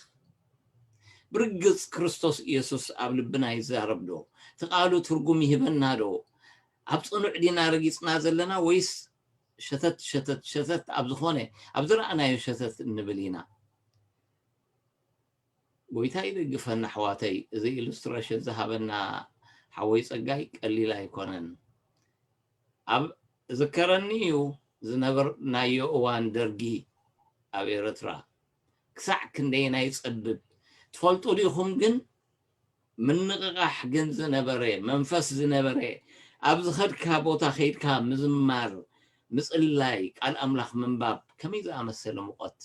ብርግጽ ክርስቶስ ኢየሱስ ኣብ ልብና ይዛረብ ዶ? እቲ ቃሉ ትርጉም ይህበና ዶ? ኣብ ጽኑዕ ዲና ረጊጽና ዘለና ወይስ ሸተት ሸተት ሸተት ኣብ ዝኾነ ኣብ ዝረኣናዮ ሸተት እንብል ኢና? ጎይታ ይደግፈና ኣሕዋተይ። እዚ ኢሉስትሬሽን ዝሃበና ሓወይ ጸጋይ ቀሊል ኣይኮነን። ኣብ ዝከረኒ እዩ ዝነበርናዮ እዋን ደርጊ ኣብ ኤርትራ ክሳዕ ክንደየናይ ጸብብ ትፈልጡ ዲኹም? ግን ምንቕቓሕ ግን ዝነበረ፣ መንፈስ ዝነበረ፣ ኣብ ዝኸድካ ቦታ ከይድካ ምዝማር፣ ምጽላይ፣ ቃል ኣምላኽ ምንባብ ከመይ ዝኣመሰለ ሙቐት።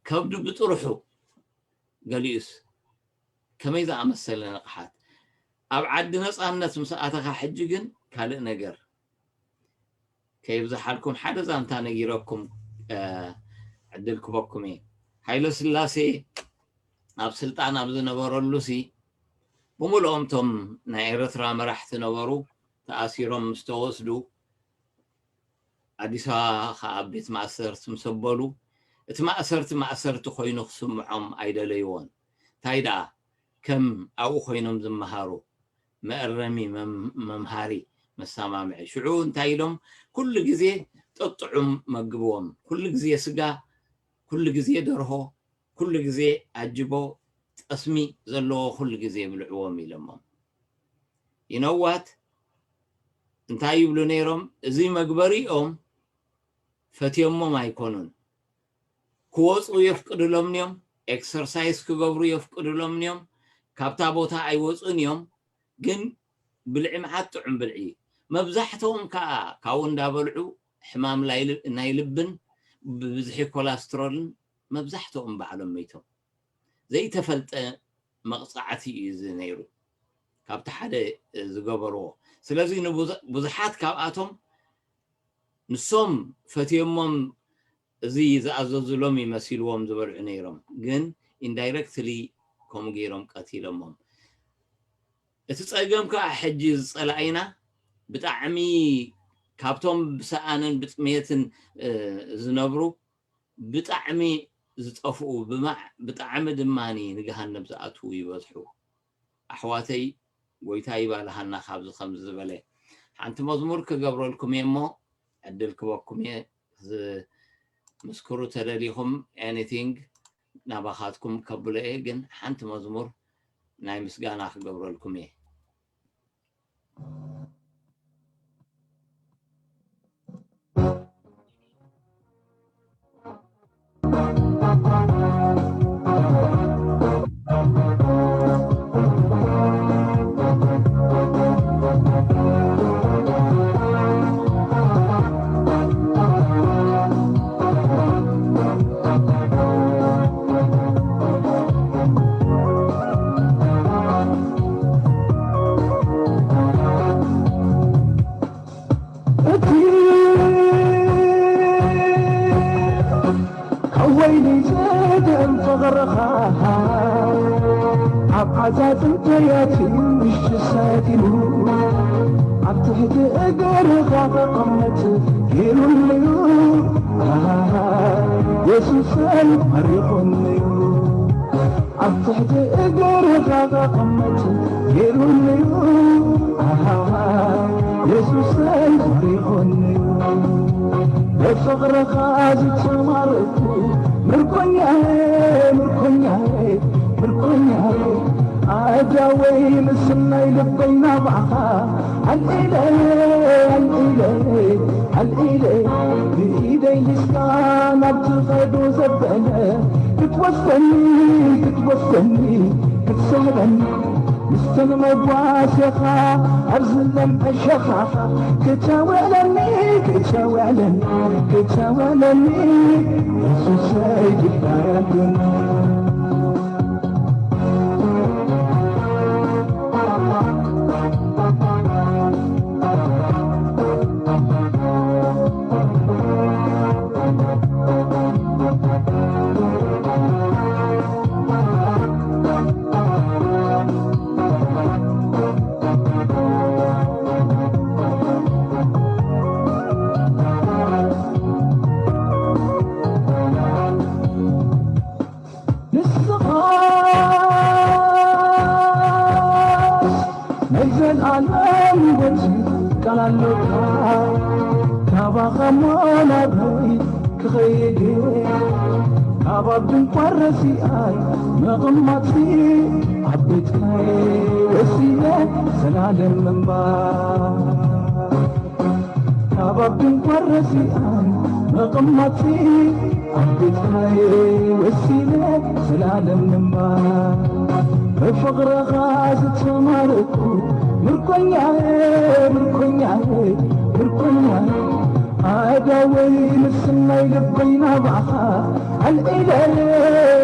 ከብዱ ብጥርሑ ገሊኡስ ከመይ ዝኣመሰለ ንቕሓት። ኣብ ዓዲ ነጻነት ምስ ኣተኻ ሕጂ ግን ካልእ ነገር። ከይብዝሓልኩም ሓደ ዛንታ ነጊረኩም፣ እ፣ ዕድል ክበኩም እየ። ሃይለ ስላሴ ኣብ ስልጣን ኣብ ዝነበረሉሲ ብምልኦም እቶም ናይ ኤርትራ መራሕቲ ነበሩ ተኣሲሮም ምስ ተወስዱ ኣዲስ ኣበባ ከዓ ኣብ ቤት ማእሰርቲ ምስ ኣበሉ፣ እቲ ማእሰርቲ ማእሰርቲ ኮይኑ ክስምዖም ኣይደለይዎን። እንታይ ደኣ ከም ኣብኡ ኮይኖም ዝመሃሩ መእረሚ፣ መም-፣ መምሃሪ፣ መሰማምዒ። ሽዑ እንታይ ኢሎም? ኩሉ ግዜ ጥጥዑም መግብዎም፣ ኩሉ ግዜ ስጋ፣ ኩሉ ግዜ ደርሆ፣ ኩሉ ግዜ ኣጅቦ፣ ጠስሚ ዘለዎ ኩሉ ግዜ የብልዕዎም ኢሎሞም። You know what? እንታይ ይብሉ ነይሮም? እዚ መግበሪኦም ፈትዮሞም ኣይኮኑን። ክወፁ የፍቅድሎም እዮም፣ ኤክሰርሳይዝ ክገብሩ የፍቅድሎም እዮም። ካብታ ቦታ ኣይወፁን እዮም፣ ግን ብልዒ መዓት ጥዑም ብልዒ። መብዛሕትኦም ከዓ ካብኡ እንዳበልዑ ሕማም ናይ ል-፣ ናይ ልብን ብብዝሒ ኮላስትሮልን መብዛሕትኦም ባዕሎም መይቶም። ዘይተፈልጠ መቕጻዕቲ እዩ እዚ ነይሩ፣ ካብቲ ሓደ ዝገበርዎ። ስለዚ ንብዙ-፣ ብዙሓት ካብኣቶም ንሶም ፈትዮሞም እዚ ዝኣዘዙሎም ይመሲልዎም ዝበልዑ ነይሮም፣ ግን ኢንዳይረክትሊ ከምኡ ገይሮም ቀቲሎሞም። እቲ ጸገም ከኣ ሕጂ ዝጸላኢና ብጣዕሚ ካብቶም ብሰኣንን ብጥሜትን፣ እ፣ ዝነብሩ ብጣዕሚ ዝጠፍኡ፣ ብማዕ-፣ ብጣዕሚ ድማ ንገሃነም ዝኣትዉ ይበዝሑ። ኣሕዋተይ፣ ጎይታ ይባልሃና ካብዚ ከምዚ ዝበለ። ሓንቲ መዝሙር ክገብረልኩም እየ እሞ፣ ዕድል ክበኩም እየ። ዝምስክሩ ተደሊኹም፣ ኤኒቲንግ ናባኻትኩም ከብሎ እየ፣ ግን ሓንቲ መዝሙር ናይ ምስጋና ክገብረልኩም እየ። እቲ ካብ ወይኒ ዘድዕም ፍቕርኻ ኣብ ዓዛዝም ተያቲ ምሽቲ ሰቲኑ ኣብ ትሕቲ እግርኻ ክቕመጥ ገይሩልዩ። ኣሃ፣ የሱሰይ ማሪኹንዩ። ኣብ ትሕቲ እግርኻ ክቕመጥ ገይሩንዩ። ኣሃ፣ የሱሰይ ማሪኹንዩ። ብፍቕርኻ ዝተማረኩ ምርኮኛየ፣ ምርኮኛየ፣ ምርኮኛየ። ኣእዳወይ ምስናይ ልበይ ናባኻ ኣልዒለ፣ ኣልዒለ፣ ኣልዒለ። ብኢደይ ሒዝካ ናብ ትኸዶ ዘበለ ክትወስደኒ፣ ክትወስደኒ፣ ክትስሕበኒ። ምስተን መጓሴኻ ኣብዚ ለምዐ ሸኻኻ ክተውዕለኒ፣ ክተውዕለኒ፣ ክተውዕለኒ። የሱሰይ ግዳይ ኣልኩኒ። ንስኻስ ናይ ዘልኣለም ሕይወት ቃል ኣሎካ፣ ካባኻ እሞ ናበይ ክኸይድ? ካብ ኣብ ድንኳን ረሲኣይ ምቕማጥሲ፣ ኣብ ቤትካይ ወሲነ ዘላለም ምንባር። ካብ ኣብ ድንኳን ረሲኣን መቐመጢ ኣብ ቤትካይ ወሲነ ዘላለም ምንባር። ብፍቕርኻ ዝተማረኩ ምርኮኛየ፣ ምርኮኛየ፣ ምርኮኛየ። ኣእዳወይ ምስናይ ልበይ ናባኻ ኣልዒለ፣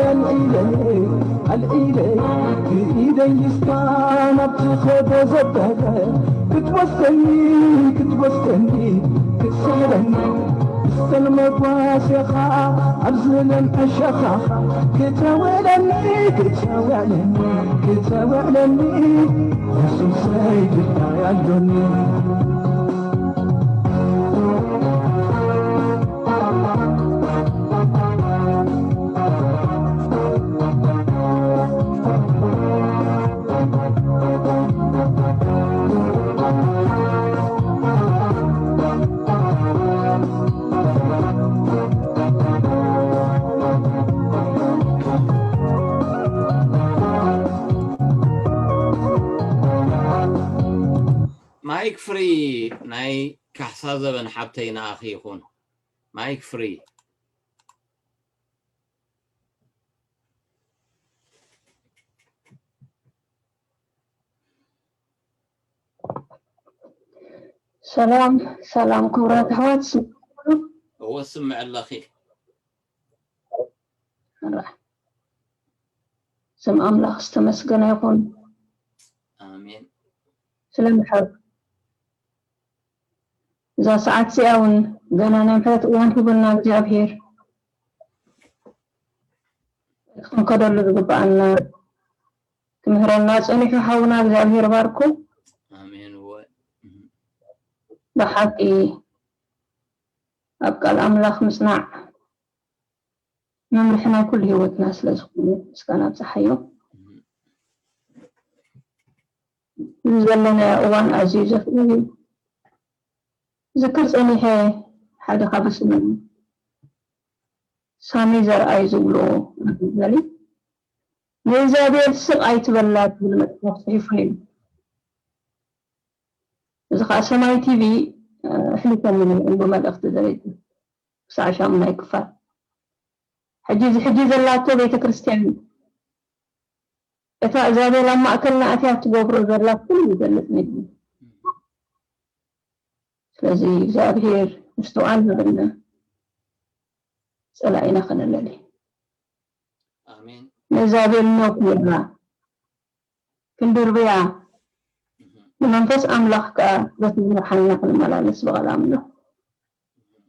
ኣልዒለ፣ ኣልዒለ። ብኢደይ ሒዝካ ናብ ትኸዶ ዘበለ ክትወስደኒ፣ ክትወስደኒ፣ ክትስሕበኒ። ምስተን መጓሴኻ ኣብዚ ለምዐ ሸኻኻ ክተውዕለኒ፣ ክተውዕለኒ፣ ክተውዕለኒ። የሱሰይ ግዳይ ኣሎኒ። ፍሪ ናይ ካሕሳ ዘበን ሓብተይ ንኣኺ ይኹን። ማይክ ፍሪ። ሰላም ሰላም፣ ክቡራት ኣሕዋት ስምዑ። እወ ስምዕ ኣለኺ። ራ- ስም ኣምላኽ ዝተመስገነ ይኹን። ኣሜን። ስለምሕር እዛ ሰዓት እዚኣ እውን ገና ናይ ምሕረት እዋን ሂቡና እግዚኣብሔር ክንከደሉ ዝግብኣና ክምህረና ጸኒሑ ሓውና እግዚኣብሔር ባርኩ። ኣሜን። እወ። ብሓቂ ኣብ ቃል ኣምላኽ ምጽናዕ መምርሒ ናይ ኩሉ ህይወትና ስለ ዝኾነ ምስጋና ኣብጽሓዮ። እዚ ዘለናዮ እዋን ኣዝዩ ዘፍርህ እዩ። ዝክር ጸኒሐ ሓደ ካብ ስም ሳሚ ዘርኣይ ዝብሎ መበሊ ንእግዚኣብሔር ስቕ ኣይትበላ ትብል መጽሓፍ ጽሒፉ ነይሩ። እዚ ከዓ ሰማይ ቲቪ ኣሕሊፎምሉ እዮም ብመልእኽቲ ደረጃ ክሳዕ ሻሙናይ ክፋል። ሕጂ እዚ ሕጂ ዘላቶ ቤተ ክርስቲያን እታ እዛቤል ኣብ ማእከልና ኣትያ ትገብሮ ዘላ ኩሉ ይገልጽ ነይሩ። ስለዚ እግዚኣብሔር ምስትውዓል ዝበልና ጸላኢና ከነለሊ ኣሜን። ነዛቤል ነኩርና ክንድርብያ ንመንፈስ ኣምላኽ ከኣ በቲ ዝመርሓና ክንመላለስ ብቐል ኣምላኽ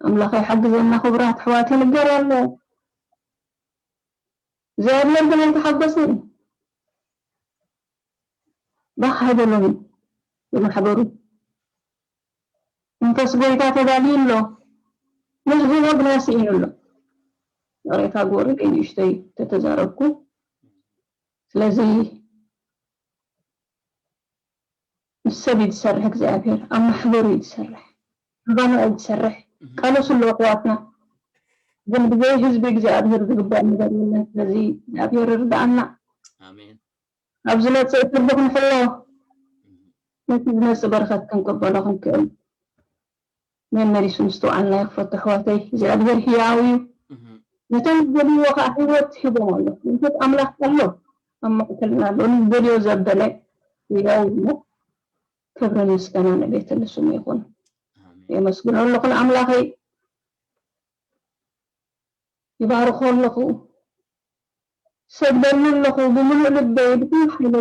ኣምላኽ ይሓግዘና። ክቡራት ኣሕዋት ይንገር ኣሎ እግዚኣብሔር ግን ኣይተሓጎሰን። ባህ ኣይበሎን ብማሕበሩ መንፈስ ጎይታ ተዳልዩ ኣሎ። መዝሙሮ ግና ስኢኑ ኣሎ። ይቕሬታ ግበሩለይ ንእሽተይ ተተዛረብኩ። ስለዚ ምስ ሰብ እዩ ዝሰርሕ እግዚኣብሔር፣ ኣብ ማሕበሩ እዩ ዝሰርሕ፣ ኣብ ኣባና እዩ ዝሰርሕ። ቃለሱ ኣለዉ ኣሕዋትና። ግን ብዘይ ህዝቢ እግዚኣብሔር ዝግበር ነገር የለን። ስለዚ እግዚኣብሔር ይርድኣና። ኣሜን። ኣብ ዝመፅእ ፍርዲ ክንሕሎ ነቲ ዝመፅእ በረኸት ክንቅበሎ ክንክእል መመሊሱ ምስትውዓልና ይኽፈቱ ኣሕዋተይ። እግዚኣብሔር ህያው እዩ። ነቶም ዝደልይዎ ከዓ ህይወት ሂቦም ኣሎ። መንፈስ ኣምላኽ ኣሎ ኣብ ማእከልና ኣሎ። ንዝደልዮ ዘበለ ህያው እሞ ክብርን ምስጋና ንቤት ንስሙ ይኹን። የመስግኖ ኣለኹ ንኣምላኸይ። ይባርኾ ኣለኹ። ሰግደሉ ኣለኹ ብምሉእ ልበይ ብኩሉ ሓይለ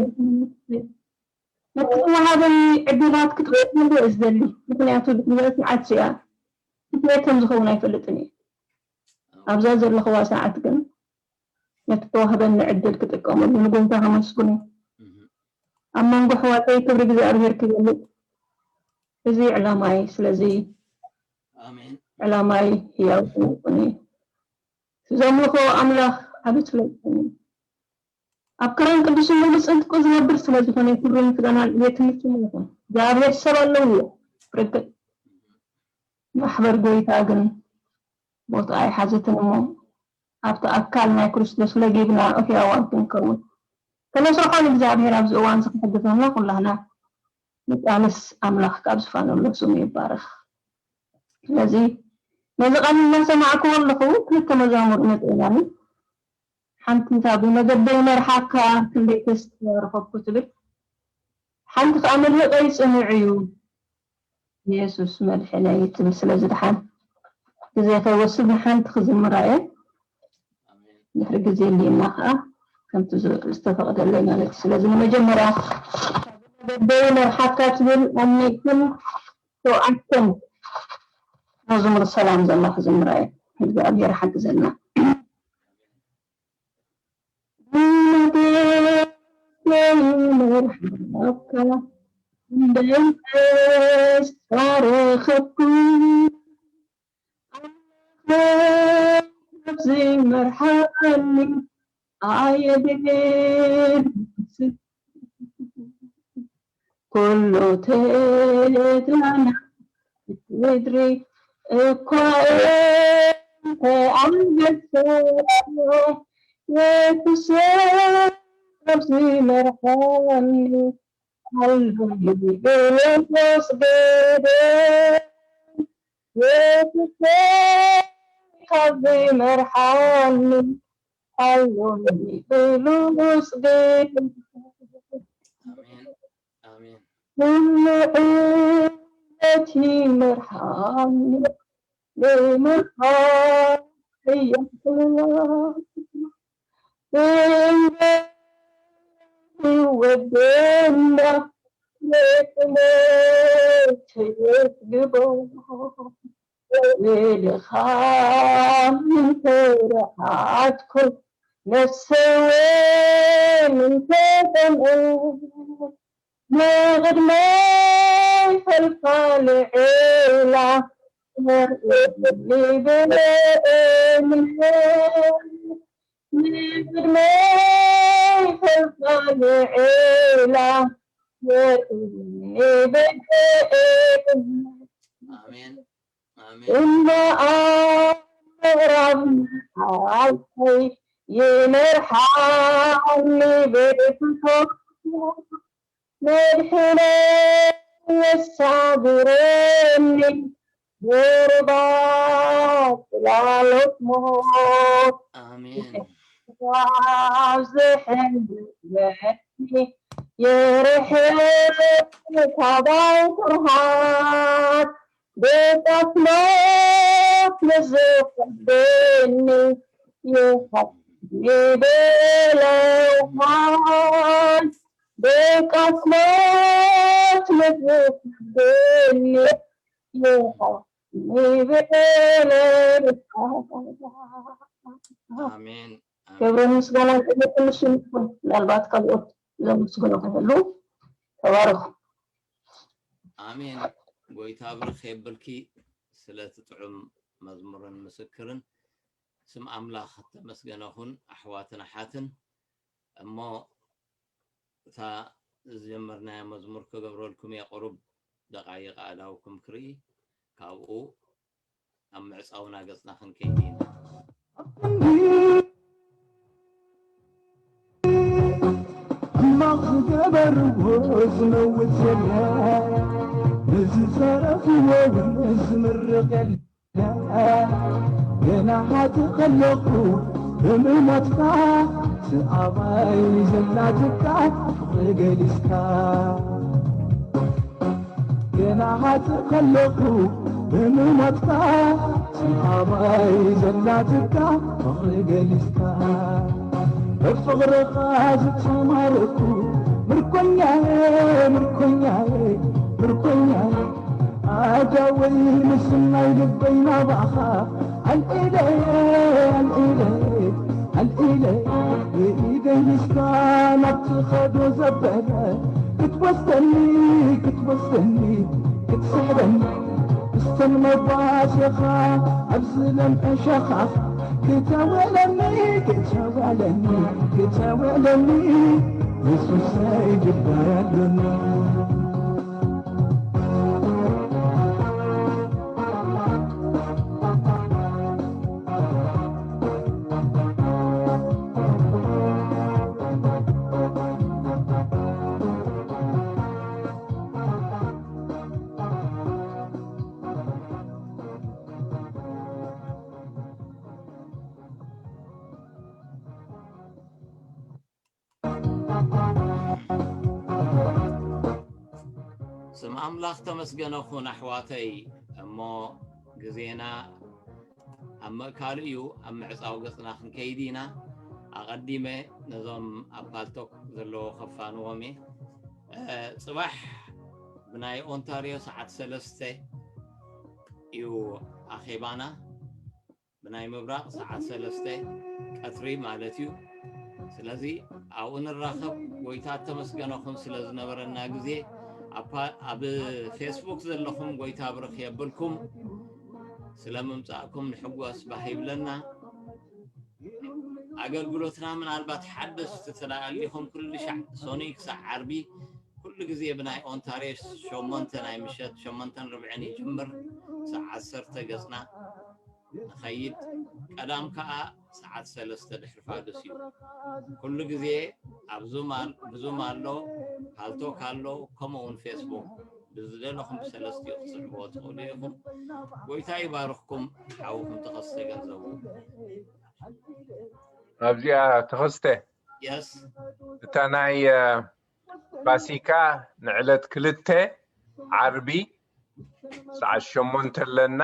ነቲ ተዋሃበኒ ዕድላት ክጥቀመሉ እየ ዝደሊ። ምክንያቱ ብግዛእ ሰዓት እዚኣ እንታይ ከም ዝኸውን ኣይፈልጥን እየ። ኣብዛ ዘለኽዋ ሰዓት ግን ነቲ ተዋህበኒ ዕድል ክጥቀመሉ ንጎይታ ከመስግኖ ኣብ መንጎ ኣሕዋተይ ክብሪ እግዚኣብሔር ክገልፅ እዚ ዕላማይ። ስለዚ ኣሜን። ዕላማይ ህያው ይኹን እዩ። ዘምልኾ ኣምላኽ ዓቢ ስለዝኾነ ኣብ ክራን ቅዱስን ብጽድቁ ዝነብር ስለዝኾነ ክብሪ ምስጋና ንቤት ትምህርቲ ይኹን። እግዚኣብሔር ሰብ ኣለዎ ርግጥ ማሕበር ጎይታ ግን ቦታ ኣይሓዘትን እሞ ኣብቲ ኣካል ናይ ክርስቶስ ለጊብና እህያዋን ክንከውን ከነስርሖ ንእግዚኣብሔር ኣብዚ እዋን እዚ ክሕግዘና ኩላህና ንቃልስ ኣምላኽ ካብ ዝፋነሎ ስሙ ይባረኽ። ስለዚ ነዚ ቃል እናሰማዕኩ ከለኹ ክልተ መዛሙር መፅእናኒ ሓንቲ እታ ብመገደይ መርሓካ ክንደይ ተስፋ ረኸብኩ ትብል ሓንቲ ከዓ መልህቀይ ፅኑዕ እዩ የሱስ መድሕነይ ትብል። ስለዚ ድሓን ግዜ ከይወስድ ንሓንቲ ክዝምራ እየ። ድሕሪ ግዜ ሊና ከዓ ከምቲ ዝተፈቀደለይ ማለት እዩ። ስለዚ ንመጀመርያ መገደይ መርሓካ ትብል ኣሚትን ሸውዓተን መዝሙር ሰላም ዘላ ክዝምራ እየ። እግዚኣብሔር ሓግዘና። ብመገደይ መርሓካ እንደይ ተስፋ ረኸብኩ ኣምላኸይ ካብዚ መርሓኒ ኣየድን ኩሉ ተድላና ምድሪ እኳ እንተኣንገሰ የሱሰ ካብዚ መርሓኒ ሃሌሉያ ስገደ። የሱሰይ ካብ ዘይመርሓኒ፣ ሃሌሉያ ስገደ። ኣሜን። ኣሜን። ኩሉ ዕለት ይመርሓኒ፣ ዘይምርሓቕ ሕያል። ይወደና፣ ንጥሜት የጽግቦ። ብድኻም እንተረኣትኩ፣ ነፍሰይ እውን እንተጠምኤት፣ ንቕድመይ ፈልፋሊ ዒላ የርእየኒ ብእምነት። ንቕድመይ ፈልፋሊ ዒላ የርእየኒ ብእምነት። ኣሜን። ኣሜን። እምበኣር ምዕራብ መዓልተይ ይመርሓኒ ብፍቶት። መድሕነይ የሳግረኒ ዞርባ ጽላሎት ሞት። ኣሜን። ኣብ ዝሕምበኒ የርሕቕ ካባይ ፍርሃት። ብጸፍኖት ንዝኸበኒ ይኸብኒ ብለውሃት። ብጸፍኖት ንዝኸበኒ ይኸብኒ ብለውሃት። ኣሜን። ኣሜን። ክብርን ምስጋናን ቅድሚ ኩሉ ሽም ይኹን። ምናልባት ካልኦት ዘመስግኑ ክህሉ ተባረኹ። ኣሜን። ጎይታ ብርኽ የብልኪ ስለቲ ጥዑም መዝሙርን ምስክርን። ስም ኣምላኽ ተመስገነ ይኹን። ኣሕዋትን ኣሓትን፣ እሞ እታ ዝጀመርናያ መዝሙር ክገብረልኩም እየ። ቁሩብ ደቓይቕ ኣእዳውኩም ክርኢ፣ ካብኡ ኣብ ምዕጻውና ገጽና ክንከይድ ኢና። ሕማቕ ዝገበርዎ ዝመውት የለ፣ ንዝጸረፍዎ እውን ዝምርቕ የለ። ገና ሓጥእ ከለኹ ብምሞትካ፣ ስኣባይ ዘላትካ ፍቕሪ ገሊጽካ። ገና ሓጥእ ከለኹ ብምሞትካ፣ ስኣባይ ዘላትካ ፍቕሪ ገሊጽካ። ብፍቕርኻ ዝተማረኩ ምርኮኛየ፣ ምርኮኛየ፣ ምርኮኛየ። ኣዳወይ ምስናይ ልበይ ናባኻ ኣልዒለ፣ ኣልዒለ፣ ኣልዒለ። ብኢደይ ሒዝካ ናብ ትኸዶ ዘበለ ክትወስደኒ፣ ክትወስደኒ፣ ክትስሕበኒ። እስተን መባሴኻ ኣብዚ ለምዐ ሸኻኻ ክተውዕለኒ፣ ክተውዕለኒ፣ ክተውዕለኒ። የሱሰይ ግዳይ ኣለኒ። ስም ኣምላኽ ተመስገነ ኹን ኣሕዋተይ። እሞ ግዜና ኣብ ምእካሉ እዩ። ኣብ ምዕጻው ገጽና ክንከይድ ኢና። ኣቐዲመ ነዞም ኣብ ፓልቶክ ዘለዎ ከፋንዎም እየ። እ፣ ጽባሕ ብናይ ኦንታርዮ ሰዓት ሰለስተ እዩ ኣኼባና። ብናይ ምብራቕ ሰዓት ሰለስተ ቀትሪ ማለት እዩ። ስለዚ ኣብኡ ንራኸብ። ጎይታ ተመስገነ ኹን ስለ ዝነበረና ግዜ። ኣብ ፓ-፣ ኣብ ፌስቡክ ዘለኹም ጎይታ ብርኽ የብልኩም። ስለ ምምጻእኩም ንሕጎስ ባህ ይብለና። ኣገልግሎትና ምናልባት ሓደስቲ ተለኣሊኹም ኩሉ ሻዕ ሶኒ ክሳዕ ዓርቢ ኩሉ ግዜ ብናይ ኦንታርዮ ሸሞንተ ናይ ምሸት ሸሞንተን ርብዕን ይጅምር ክሳዕ ዓሰርተ ገጽና። ንኸይድ። ቀዳም ከዓ ሰዓት ሰለስተ ድሕሪ ፋዱስ እዩ። ኩሉ ግዜ ኣብ ዙም ኣሎ፣ ፓልቶክ ኣሎ፣ ከምኡ እውን ፌስቡክ ብዝደለኹም ብሰለስቲኡ ክትስዕብዎ ትኽእሉ ኢኹም። ጎይታ ይባርኽኩም። ሓውኹም ተኸስተ ገንዘቡ። ኣብዚኣ ተኸስተ የስ እታ ናይ ፋሲካ ንዕለት ክልተ ዓርቢ ሰዓት ሸሞንተ ኣለና።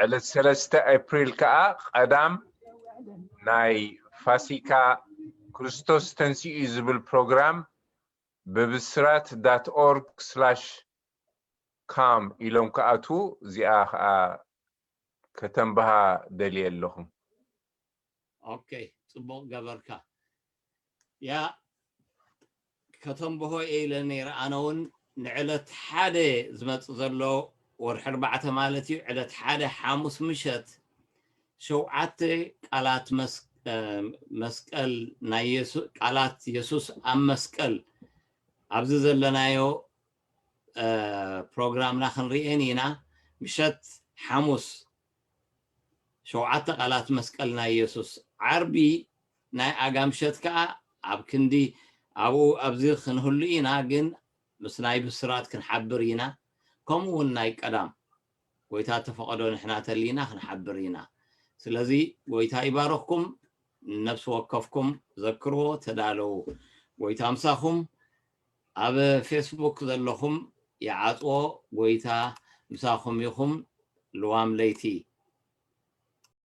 ዕለት ሰለስተ ኤፕሪል ከዓ ቀዳም ናይ ፋሲካ ክርስቶስ ተንሲኡ ዝብል ፕሮግራም ብብስራት ዳት ኦርግ ስላሽ ካም ኢሎም ክኣትዉ እዚኣ ከዓ ከተንብሃ ደልየ ኣለኹ። ኦኬ፣ ፅቡቕ ገበርካ። ያ ከተንብሆ እየ ኢለ ነይረ። ኣነ እውን ንዕለት ሓደ ዝመፅእ ዘሎ ወርሒ ኣርባዕተ ማለት እዩ፣ ዕለት ሓደ ሓሙስ ምሸት ሸውዓተ ቃላት መስቀል ናይ ቃላት የሱስ ኣብ መስቀል ኣብዚ ዘለናዮ ፕሮግራምና ክንርእየን ኢና። ምሸት ሓሙስ ሸውዓተ ቃላት መስቀል ናይ የሱስ፣ ዓርቢ ናይ ኣጋ ምሸት ከዓ ኣብ ክንዲ ኣብኡ ኣብዚ ክንህሉ ኢና፣ ግን ምስ ናይ ብስራት ክንሓብር ኢና። ከምኡ እውን ናይ ቀዳም ጎይታ ተፈቐዶ ንሕና ተሊና ክንሓብር ኢና። ስለዚ ጎይታ ይባረኽኩም። ነፍሲ ወከፍኩም ዘክርዎ፣ ተዳለዉ። ጎይታ ምሳኹም። ኣብ ፌስቡክ ዘለኹም ይዓፅዎ። ጎይታ ምሳኹም ይኹም። ልዋም ለይቲ።